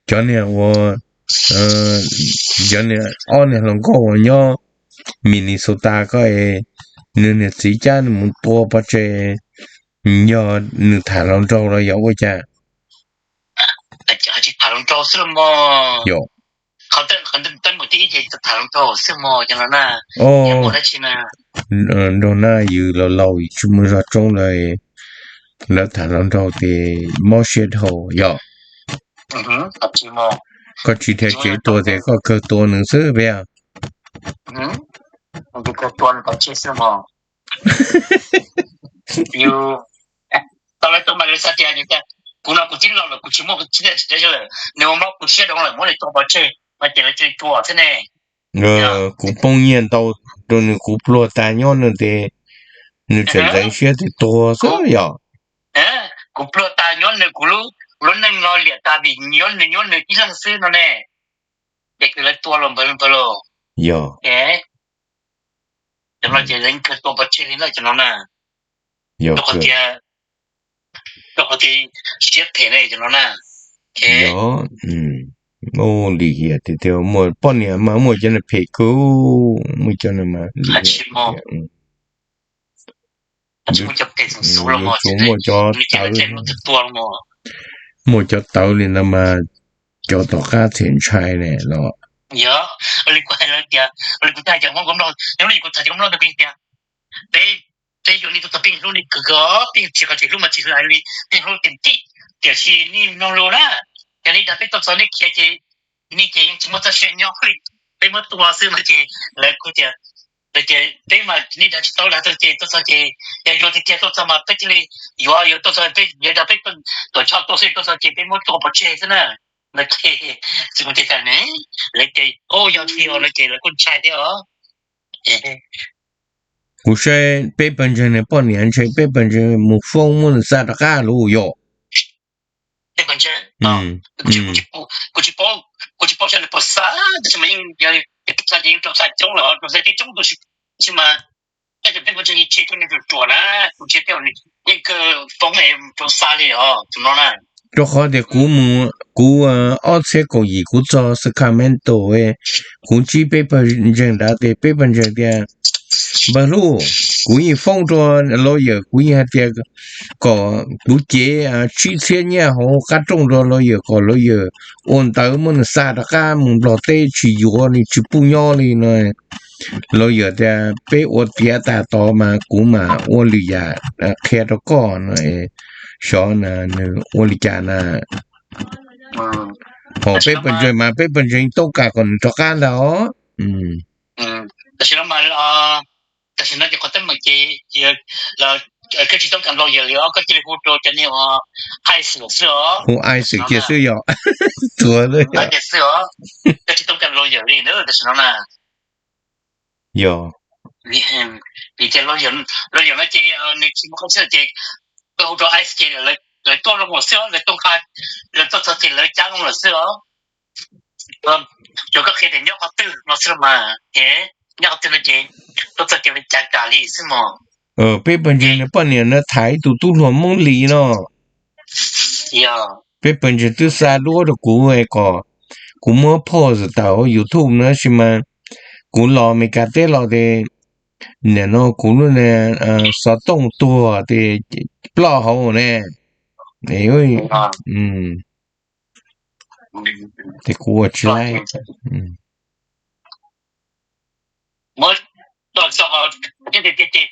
cov niag ua, cov niag ob niag hluas nkauj uas nyob Minnesota ko, nws niag txiv cab nws mus tua pov tseg, yog nws tham hluas nraug los yog ua cas? Tsis tham hluas nraug xwb los mas. Yog, tej mus tib ces tham hluas nraug xwb mas, yog no na. Nrog na, yus laus laus yus tsis mus zog tsoob lawm, lawv tham hluas nraug ces mob siab dhau yog. Koj tsis dhia tsev tuag ces koj kawg tua nws xwb peb. Tau lawv tua mas lawv xav tias kuv no kuv tib laus lawm kuv tsis muaj tsis lawm, nws ua mob kuv siab dhau lawm muab nws tua pov tseg no ces lawv cia li tua xwb ne. Kuv poob nyiaj ntau rau nws, kuv pluag tas nyob nws ces nws tseem ntxeev siab tias tuag xwb yog. Kuv pluag tas nyob nws, kuv lub neej no liam tas vim nyob nws, nyob nws tib leeg xwb no ne. Ces kws lawv tua los npawg, npawg los. Yog, cov no ces lawv kawg tua pov tseg li na cov no na. Rau qhov tias, rau qhov tias siab phem ne cov no na. Yog, ua li hiam tiag tiag, muaj poj niam mas muaj cov niag phem kawg, muaj cov niag mas li, yuav tsum muaj cov tawv, muaj cov tawv li ntawd mas cov tom qab txhiam ntshai ne los. Yog li kuv hais lawv tias, li kuv hais cov Hmoob Kaub Nplog, yog li kuv tham cov Kaub Nplog ntawd kuv tias peb, peb yuav nej tuaj txog peb hlub nej kawg kawg, peb tsis qhov tsis hlub mas tsis hlub hais li, peb hlub tiag tiag, tiam sis nej mloog lus na, yog nej dag peb tuaj txog nej khiav ces nej ces yeej tsis muaj txoj sia nyob li. Peb muab tua xwb no ces lawv kuj tias, lawv tias peb mas nej dag tsis tau, dag tau ces tuaj txog ces yog yuav tiag tiag tuaj txog mas peb thiaj li yuav, yuav tuaj txog peb yuav dag peb tuam choj tuaj xwb, tuaj txog ces peb muab tua pov tseg xwb na. No ces tsis muaj tiag tiag ne, lawv ces o yog tiag no ces lawv kuj ntshai thiab os. Kuv saib peb pawg ntseeg ne, poj niam ntshe peb pawg ntseeg mus foob muab nws xa rov qab lauj yog. Kuv tsis paub, kuv tsis paub saib nws puas xa, tab sis mas yeej, xa ces yeej rau xa coob lawm, rau xa coob coob tus, tab sis mas tej zaum peb pawg ntseeg yeej tsis tau nws ruam ruam na, kuv tsis paub, yeej kawg foob rau xa li os tus no na. Rau qhov tias kuv mus, kuv ob txhiab kaum yim kuv txog Sacramento, kuv ntsib peb pawg ntseeg nrad ces peb pawg ntseeg tias, npawg hlub, kuv yeej foob rau lawyer, kuv yeej hais tias kom kuv cev tsib txhiab nyiaj hauv qab rooj rau lawyer kom lawyer ua ntawv muab nws xa rov qab mus Nplog teb, tsis yuav nws tsis pub nyob li no. Lawyer tias peb ua tiav tas tod mas kuv mam ua lwm yam qhia rau koj no, xyov nws ua li cas na. Ho peb pawg ntseeg mas peb pawg ntseeg toob kas kom nws rov qab ntag os. Tam sim no mas, tam sim no ces qhov teeb meem ces koj tsis toob kas lawyer li os, koj cia li hu rau cov niag uas ICE xwb os. Hu ICE kiag xwb yog. Tuag xwb os. Koj tsis toob kas lawyer li na tam sim no na. Yog, vim tias lawyer no ces nws tsis muaj qhov xwb ces koj hu rau ICE ces lawv lawv tuaj zoo lawm xwb os, lawv tuaj nqa, lawv tuaj txog ces lawv cab zoo lawm xwb os. Tsuas koj qhia tias nyob qhov twg no xwb los mas, nyob qhov twg no ces tuaj txog ces lawv cab kam li xwb mog. Peb pawg ntseeg nws poj niam na tham ib tug tub hluas Hmoob Lis no. Peb pawg ntseeg twb xa duab rau kuv kom kuv muab post tawm hauv YouTube na, tab sis mas kuv los Meskas teb los ces nim no kuv lub xov tooj tuag ces ploj hauv ne. Ces kuv ua tsis laib.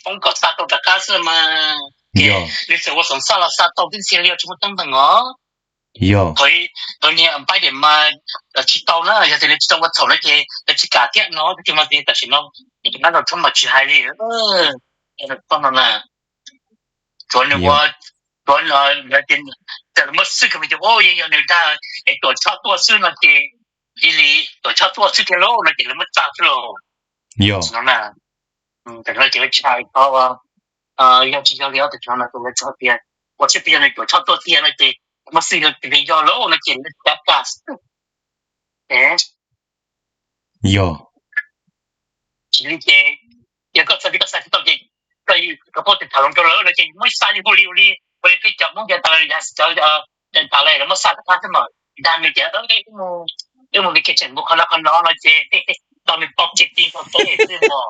Poob kom xa tau rov qab xwb mas, nws txawm ua xoom xaj los xa tau tib ntxhia li tsis muaj teeb meem os. Yog, thaum niag npaib tias mas tsis tau na, yog tias nws tsis tau ua txhaum no ces lawv tsis kam thiab no, tab sis mas tam sim no nab rau tshoob mas tsis hais li. Tsuav nws ua, tsuav lawv tias, txawm lawv muab xwb kawg me ces yeej yog nws dag es Tuam Tshoj tuaj xwb no ces, ib li Tuam Tshoj tuaj xwb thiab lauj no ces lawv muab tsa xwb lauj. Yog, tam no ces lawv tsis hais qhov yog tsis yog li os, tam no lawv tsuas tias ua tsheb tias yog nws Tuam Tshoj tuaj tiag no ces muab xwb, yog tias yog lauj no ces lawv cav kam xwb. Yog, tsis li ces yog koj txhais li koj xa tsis tau ces koj yuav koj poj tsis tham hluas nraug lawm no ces muab xa li hu li ua li, ua li peb cov Hmoob ntiav tas yav cov tas lawm muab xa rov qab xwb mas dag nws tias wb mus li ke tseem mus qhov no qhov no no ces tau nws poob ces ti nkaus xwb mas.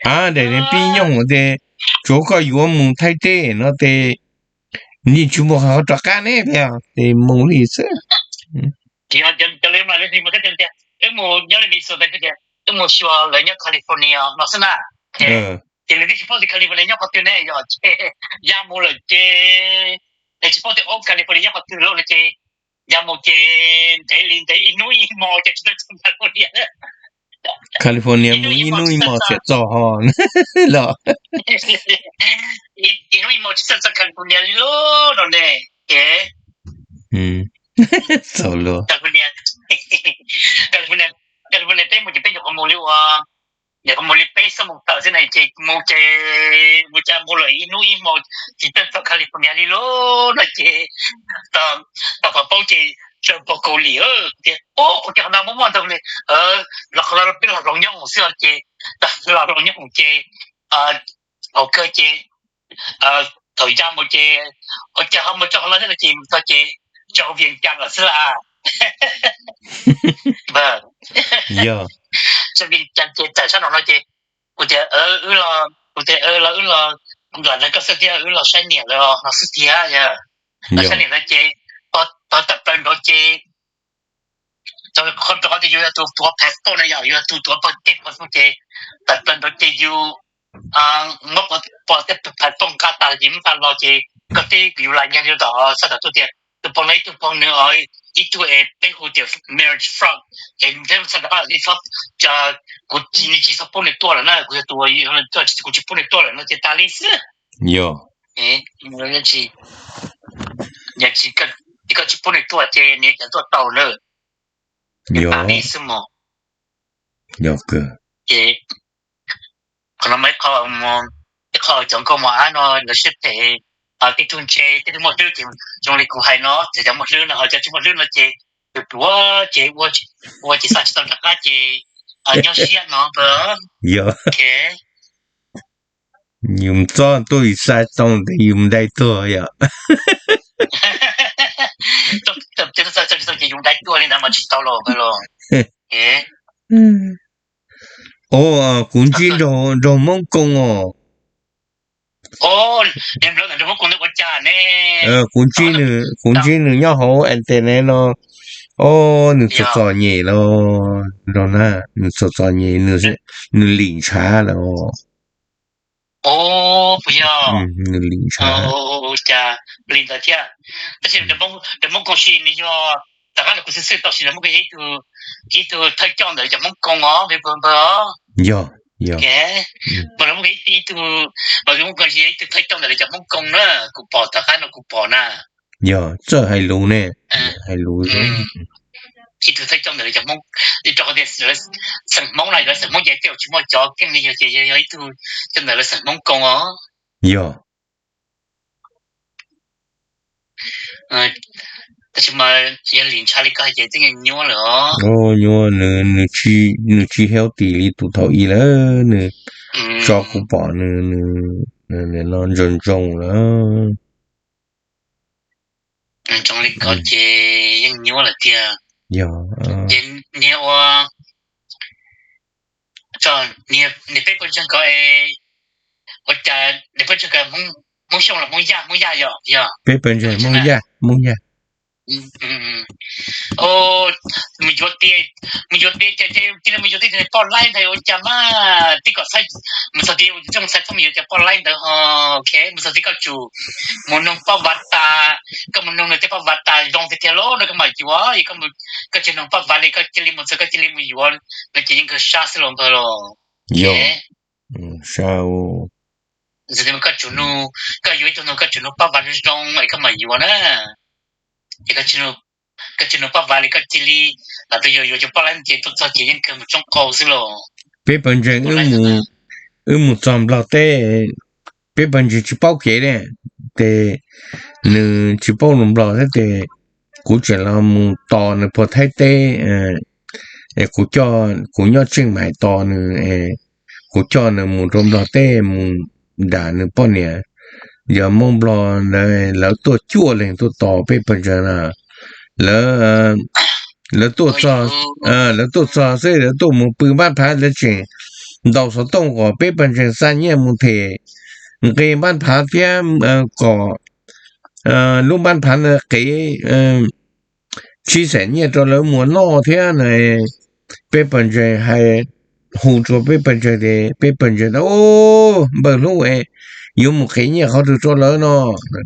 Ab, daim pib nyoog ces tsuav koj yuav mus Thaib teb no ces yeej tsis muaj qhov rov qab ne, ces mus li xwb. Ces cov li mas tias wb mus nyob li Minnesota tias wb mus xyuas lawv nyob California no xwb na. Ces nws twb tsis paub tias California nyob qhov twg ne, yog ces ya mus lawm ces nws tsis paub tias ob California nyob qhov twg lawm no ces ya mus ces ntev li ntev ib hnub ib hmo ces tsis tau txog California. California mus ib hnub ib hmo thiaj txog ho los. Ib hnub ib hmo tsis txawj txog California li lauj no ne. Ces txaus luag. California, California peb mus ces peb nyuam qhuav mus li ua, nyuam qhuav mus li peb xuab moos tawm xwb na ces mus ces mus cas mus lawm ib hnub ib hmo tsis txawj txog California li lauj no ces tau qhov paub ces sawv pog Kaus Lim tias ub, ua cas qhov no muaj muaj ntau li, los qhov no peb los hloov nyob hoom xwb os ces los hloov nyob hoom ces haum kawg ces thaum ya mus ces ua cas ho mus txog qhov no thiab no ces mus txog ces txog Vias Cas lawm xwb lauj. Txog Vias Cas ces tawm sab nraum no ces kuv tias wb los, kuv tias los wb los, kuv lam nrog koj xwb thiab wb los saib niam lawm no xwb thiab yog. Los saib niam lawm ces tawm plaws nraud ces qhov rau qhov tias yus yog tus tuav passport na, yog yus yog tus tuav pov tej pov xu ces tawm plaws nraud ces yus muab pov tej passport nqa tas ces muab nqa los ces koj teb yus lam nyag li tom xav tom tuaj tias tus pog no ib tug pog nws, ib tug es peb hu tias marriage fraud es peb xav rov qab li, kuv tsis txhob pub nws tuaj lawm na, kuv yog tus, kuv tsis pub nws tuaj lawm no ces tas li xwb. Yog, yog tsis, koj tsis pub nws tuaj ces nws cas tuaj tau na. Yog, tas li xwb mog. Yog kawg. Ces qhov no mas ib qho, ib qho cov nkauj mos ab no lawv siab phem, tej tug ntse tej tug muaj hlwb ces zoo li kuv hais no, ces cov muaj hlwb no ho cov tsis muaj hlwb no ces tus ruam ces ua ces xa tsis tau rov qab ces nyob siab no ntawd. Yog, yus txob tuaj yus xa tau tes yus dai tuag yom. Ces yus dai tuag li ntawd mas tsis tau los los. O, kuv ntsib nraug Hmoob Koo os. Kuv ntsib nws, kuv ntsib nws nyob hauv internet no. O, nws txom txom nyem los, nws txom txom nyem, nws lim ntshav lawm. Nws lim ntshav. Li ntawd thiab. Tab sis Hmoob Koo sis nws yog, tom qab no kuv xwb xwb tau sis Hmoob Koo yog ib tug thawj coj ntawm cov Hmoob Koo os, npawg. Yog, yog. Hmoob Koo sis yog ib tug thawj coj ntawm cov Hmoob Koo na, kuv pom tom qab no kuv pom na. Yog, txawj hais lus ne, hais lus. Ib tug thawj coj ntawm lawv cov Hmoob, rau qhov tias xeem Hmoob no lawv xeem Hmoob ces tej zaum tsis muaj cov keej li, yog ces yog ib tug coj ntawm lawv xeem Hmoob Koo os. Yog. Tab sis mas yog li ntshav li koj hais ces twb nyuaj lawm os. Nyuaj, nws, nws tsis healthy li tus thaum ub lawm, nws tso kuv pom nws, nws no ntsoog ntsoog lawm. Ntsoog li ko ces yeej nyuaj lawm tiag. Yog, ces niag ua, niag peb pawg ntseeg ko, ua cas niag pawg ntseeg ko Hmoob Xyooj los Hmoob Yaj, Hmoob Yaj yog, yog peb pawg ntseeg Hmoob Yaj, Hmoob Yaj. Mus yuav tiag, mus yuav tiag ces cia li mus yuav tiag, poj laib ntawd ua cas mas tib kom mus txog tias txhob mus xaiv, txhob mus yuav cov poj laib ntawd ho, mus txog tias koj tsum mus noog poj vav tas, koj mus noog nws tej poj vav tas zoo tiag tiag lawm no koj mam yuav, koj tsis noog poj vav li koj cia li mus txog koj cia li mus yuav no ces yeej kawg sab xwb los npawg los. Yog, sab. Koj tsum nug, koj yuav ib tug nug koj tsum nug poj vav zoo es koj mam yuav na. Ces koj tsis nug poj vav li koj cia li, lam tus yuav yuav cov poj laib ces tuaj txog ces yeej kawg mus tsoob qau xwb los. Peb pawg ntseeg wb mus txog Nplog teb, peb pawg ntseeg tsis paub kev ne, ces nws tsis paub lus Nplog thiab ces kuv tseem los mus tos nws puag Thaib teb, kuv, kuv nyob Tseej Maim tos nws, kuv coj nws mus rau Nplog teb mus nram nws poj niam, yog Hmoob Nplog ntawd, lawv tuaj cuaj leeg tuaj tos peb pawg ntseeg na. Lawv, lawv tuaj txog, lawv tuaj txog xwb lawv tuaj mus pw npab phav, lawv tseem ntaus xov tooj kom peb pawg ntseeg xa nyiaj mus them nqe npab phav thiab kom lub npab phav ntawd qev tsib xees nyiaj rau lawv mus noj thiab na. Peb pawg ntseeg hais, hu rau peb pawg ntseeg tias, peb pawg ntseeg tias, Npawg hlub, yuav mus qev nyiaj qhov twg rau lawv no?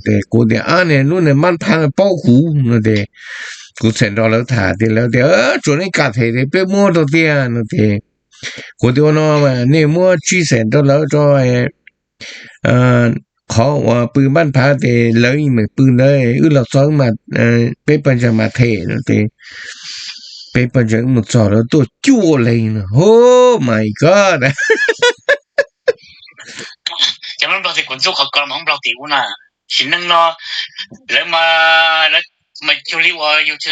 Ces kuv tias, Ab, niag lub niag npab phav paub kuv no ces kuv txhais nrog lawv tham tias, lawv tias, Tsuas nej kam them ces peb muab rau tiag no ces kuv tias, Ua no mas nej muab tsib xees rau lawv rau qhov uas pw npab phav ces lawv yeej meem pw ntawd, wb los txog mas peb pawg ntseeg mas them no ces peb pawg ntseeg wb mus txog lawv tuaj cuaj leeg no, Oh my God! Cov Hmoob Nplog ces kuv ntxub qhov ko mas Hmoob Nplog tim ub na, sim neej no lawv mas, lawv mas cuag li uas yus,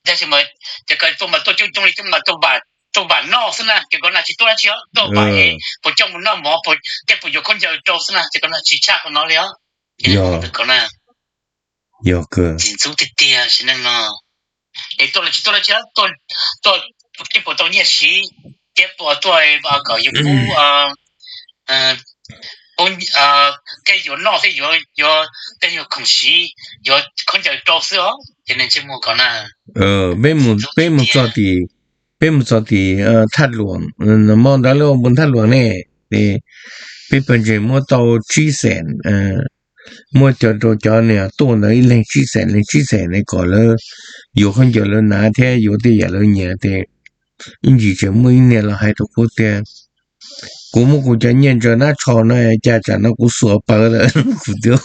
tab sis mas cov ko tuaj mas tuaj coob coob li coob mas tuaj vam noj xwb na, cov ko na tsis tuaj dab tsi os, tuaj vam es puas coj mus noj mov, puas, tej puas yuav khaub ncaws rau xwb na, cov ko na tsis tshaj qhov no li os. Yog, yog kawg. Tsis ntxub tiag tiag sim neej no. Es tuaj los tsis tuaj dab tsi, tuaj, tuaj thiab puas tau nyiaj siv, thiab puas tuaj kom yus pub, thiab yuav noj thiab yuav, yuav tej nyuag khoom siv, yuav khaub ncaws rau xwb os, ces nws ntsej muag ko na. Peb mus txog tim, peb mus txog tim Thaj Luam, hmo ntawd lawv ua npus Thaj Luam ne, ces peb pawg ntseeg muab tau tsib xees, muab cov rau cov niag tuaj ntawd ib leeg tsib xees, leeg tsib xees ne kom lawv yuav khaub ncaws lawv hnav thiab yuav tej yam lawv nyiam ces ib ntsis tseem muaj ib niag los hais rau kuv tias, Kuv muab kuv cov nyiaj ntsaws nab tsho no cas tsam no kuv xuas pawv lawm. Kuv tias,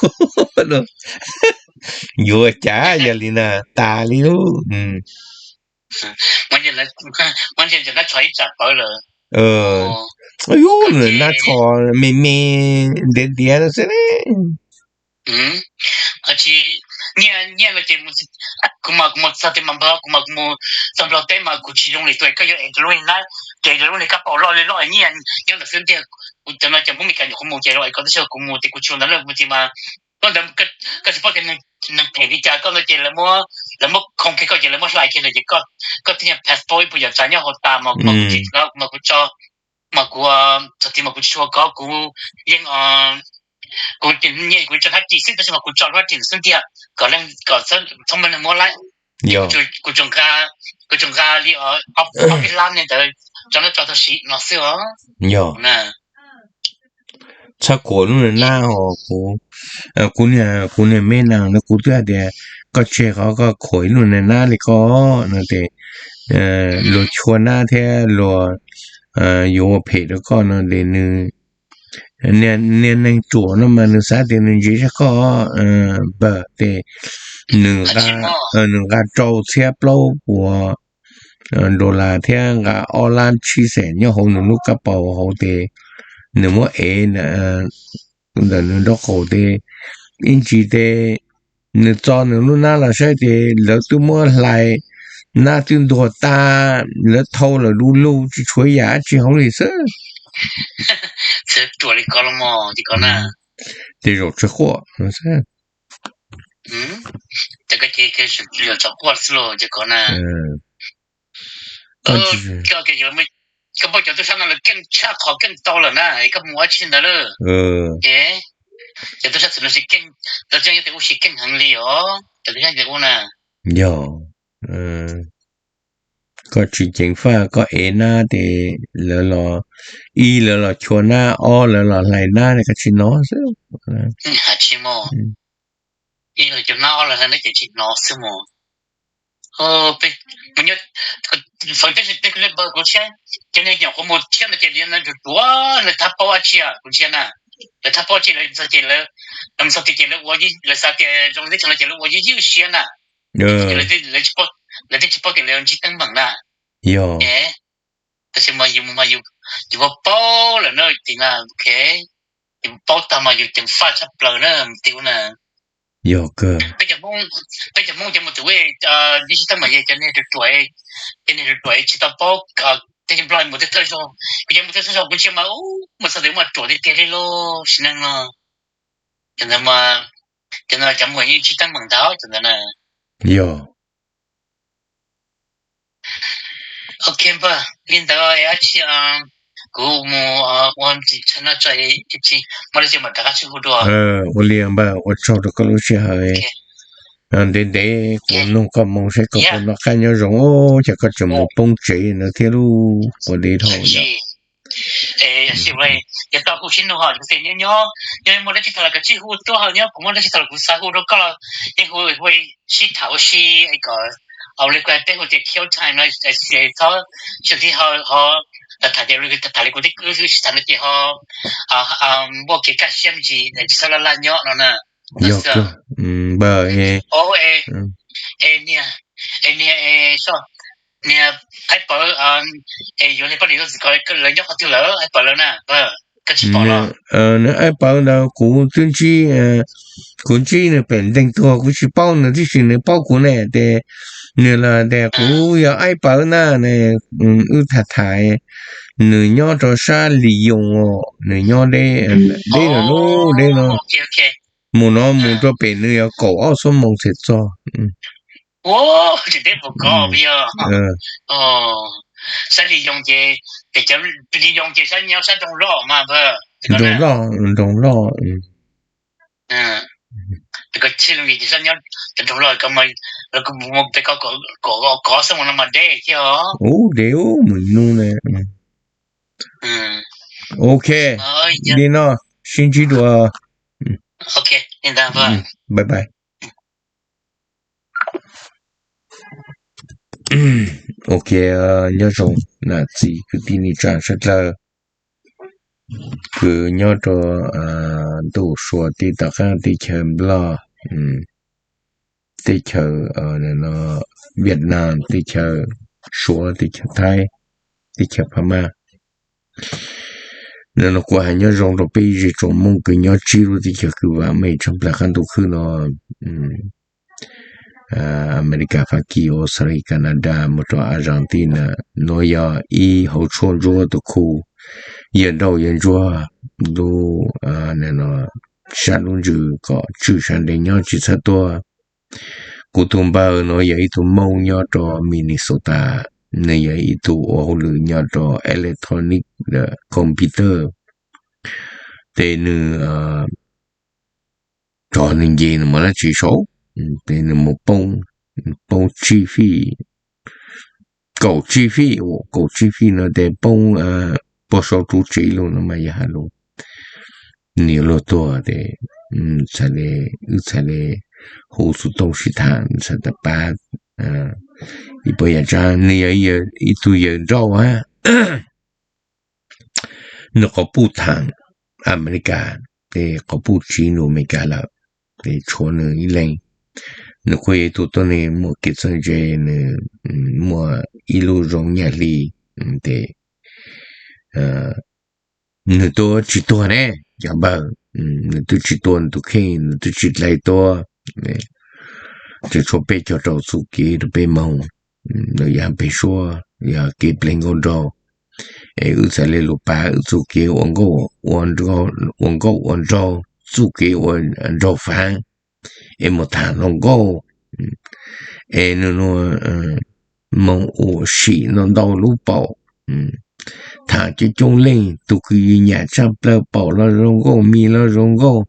Yuav cas yog li na, tas li lub. Muab nyiaj ntsaws nab tsho ib tsam pawv lawm. Yus nab tsho me me ntiav ntiav xwb ne. Tsis, nyiaj, nyiaj no ces kuv mas kuv mus txog tias mas npawg, kuv mas kuv mus txog Nplog teb mas kuv tsis zoo li tus koj yuav es rau lub niag nab, ces rau lub niag kab paus loj li loj nyiaj nyob ntawd xwb ntiag. Kuv cov no cov Hmoob Meskas nyuam qhuav mus ces lawv es koj twb tsis, kuv mus ces kuv tsis ua ntawd na, kuv tias mas koj ntawd koj tsis paub tias nws phem li cas, koj ntawd ces lawv muab, lawv muab khoo kiag koj ces lawv muab hlais kiag lawm ces koj, koj tib niag passport ib puas yam tsav nyob hauv tas mas kuv tsis, mas kuv tso, mas kuv txog tias mas kuv tsis tshua kov, kuv yeej, kuv nyiaj kuv tso hnab ris xwb tab sis mas kuv tso lub hnab ris xwb ntiag kom leej, kom txhob muaj neeg muab lawm. Kuv tsuas nqa, kuv tsuas nqa li ob peb lab ne ntawd tso nab tso tau siv no xwb os. Yog, txhob khuam lub niag nab ho kuv, kuv niag, kuv niag me nees no kuv twb hais tias koj tseg qhov koj khuam ib lub niag nab li ko no ces luag chua nab thiab luag yuav ua phem rau koj no ces nws, niag neeg ruam no mas nws xav tias nws ntse zaj koj npawg ces nws, nws nqa rau txhiab plaub puas dollar thiab nqa ob lab tsib xees nyob hauv nws lub kab paus hauv ces nws muab ev ntawm nws nraub qaum ces ib ntsis ces Nws txo nws lub nab los saib ces lawv twb muab hlais, nab twb ntuag tas, lawv thau lawm du lug tsis tshuav yam dab tsi hauv li xwb. Ces zaum tsis quaj. Koj npaj cov tub sab no lawv keej tshaj qhov keej tau lawm na, koj mus ua tsi ntawd lawm. Ces cov tub sab txwm no, lawv yeej tias ua si keej heev li os, cov tub sab tias ua na. Yog koj tsis ceev faj koj ev nab ces lawv los, ib lawv los chua nab, ob lawv los hlais nab, koj tsis hnov xwb. Ib los cua nab, ob los hlais nab ces tsis hnov xwb mos. Feem tej kuv thiab cov neeg nyuam qhuav mus thiab no ces lawv ruam ruam, lawv thab paub dab tsi kuv ntsia na. Lawv thab paub dab tsi lawv txog ces lawv, lawv txog tid ces lawv ua, lawv xav tias zoo li teb chaws no ces lawv ua ywj ywj siab na. Lawv thiaj tsis paub tias lawv ntsib teeb meem na. Yog, tab sis mas yus mus mas yus, yus paub paub lawm na, tim na, ok, yus paub tag mas yus ceev faj tshaj plaws na, mus tim ub na. Yog kawg. Peb cov Hmoob ces mus tim ub, ntsib teeb meem ces cov niag ruam ruam, cov niag ruam ruam tsis tau paub, tej Nplog mus tej thawj zaug, kuv ces mus tej thawj zaug kuv ntsia mas mus txog tim ub mas ruam tiag tiag li lauj, sim neej no. Cov ntawd mas, cov ntawd cov muag yeej ntsib teeb meem ntag cov ntawd na. Yog. Ok npawg, li ntawd dab tsi kuv mus ua ntsis tshav noj tso, ib tsam muaj dab tsi mam rov qab sib hu dua. Ua li npawg, ua tsaug rau koj lub sij hawm. Ntev ntev kuv nug koj moo saib koj puas noj qab nyob zoo, cas koj tseem mus poob tsev no thiab lauj, ua li dhau. Yog tau kuv sib nug ho, nyob nyob muaj dab tsi tham los koj tsij hu tuaj ho, nyob kuv muaj dab tsi tham los kuv xav hu rau koj los yeej hu, hu sib tham ua si kom, ua li kuv hais peb hu tias kill time no, txhob xyov tib ho, ho tham tias tham li kuv tib wb sib tham no ces ho muaj kev kaj siab me ntsis, tsis txhob laj laj nyob no na. Yog, npawg, es niag, es niag, es so, niag Aib Pawv, es yuav niag poj niam tuaj txim ko lawv nyob qhov twg lawm, Aib Pawv lawv na? Koj tsis pom los? Nws Aib Pawv ntawd kuv twb ntsib, kuv ntsib nws pem nteeg tuag, kuv tsis paub nws tib si, nws paub kuv ne. Ces nws los tias kuv yog Aib Pawv na, wb tham tham. Nws nyob rau sab Lis Yoos, nws nyob deb, deb lawm lub deb no. Mus no mus rau pem nws yog kaum ob xuab moos thiaj txog. Tsis deb puas kov yog sab Lis Yoos ces, Lis Yoos ces sab nyob sab Nroog Loj mas. Nroog Loj, Nroog Loj. Koj txhij loo ces sab nyob Nroog Loj, lawv kuj mus pem ko kaum ob xuab moos no mas deb thiab os. Ub, deb ub, mus ib hnub ne. Ok, li no, sib ntsib dua. Bye bye. Ok, nyob zoo nam txiv kwv tij neej tsa sawv dlawg, kwv nyob rau ntuj Suav teb tom qab teb chaws Nplog, teb chaws Vietnam, teb chaws Suav, teb chaws Thaib, teb chaws Phab Mab. No kuv hais nyob zoo rau peb ib zej tsoom Hmoob kws nyob tsib lub teb chaws kwv vam meej tshaj plaws qab ntuj khwb no, Amelikas, Fab Kis, Australia, Canada, mus rau Argentina, nuav yog ib hauv tshuaj ntsuab tus khu, yawg nrauj yawg ntsuag lub sab lub ntsws kom tswj sab ntev nyob tsis txhob tuag. Kuv tus npawg nuav yog ib tug Moob nyob rau Minnesota, nws yog ib tug ua hauj lwm nyob rau electronic computer, ces nws tso nws nce nws mas dab tsi saud, ces nws mus poob, poob tsib fij, kaum tsib fij, kaum tsib fij no ces poob puag saum tsuv tsev lug no mas yog has lug, nws yuav luag tuag ces txhais le, wb txhais le hu xov tooj sib tham, txhais tas pab ib puas yam tsav. Nws yog ib tug yawg nrauj hab, nws quas puj thaam Amelikas, ces quas puj tsiv lug Amelikas lawm, ces tshuav nws ib leeg. Nws kuj yog ib tug tuab neeg muaj kev txawj ntse, nws muaj ib lub zoo nyaj hli, ces nws twb tsis tuag ne, cov npawg, nws twb tsis tuag, nws tus kheej nws twb tsis dai tuag. tseem tshuav peb caug rau txuj kev rau peb moog, los yog peb suab, yog kev pleg nkauj nraug, es wb txhad le lug pav wb txuj kev ua nkauj ua nraug, txuj kev ua nraug faav, es moog tham hluas nkauj, es nwg nua moog ua sim ntau ntau lub paum, tham coob coob leej, tug kws yug nyam tshaj plawg paum los zoo nkauj, mis los zoo nkauj,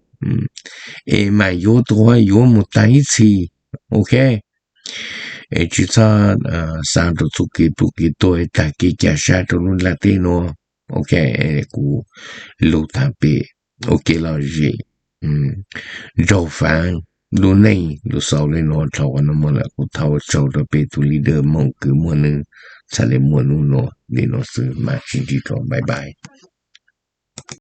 es maam yuav tug huv yuav moog taag ib txhis. Ok, es tsi txhob xaav rua txuj kev plum kev tuag, taag kev ca sab rua lub nplaj teb nuav. Ok, kuv lug taag pem ua kev lom zem, nraug faav, lub neej lug xaus le nuav. Dhau qhov nuav moog lawm kuv thov ua tsaug rua peb tug leader Moog kws muaj nwg txhad le muaj nub nuav. Le nuav xwb, maam sib ntsib dlua, bye bye.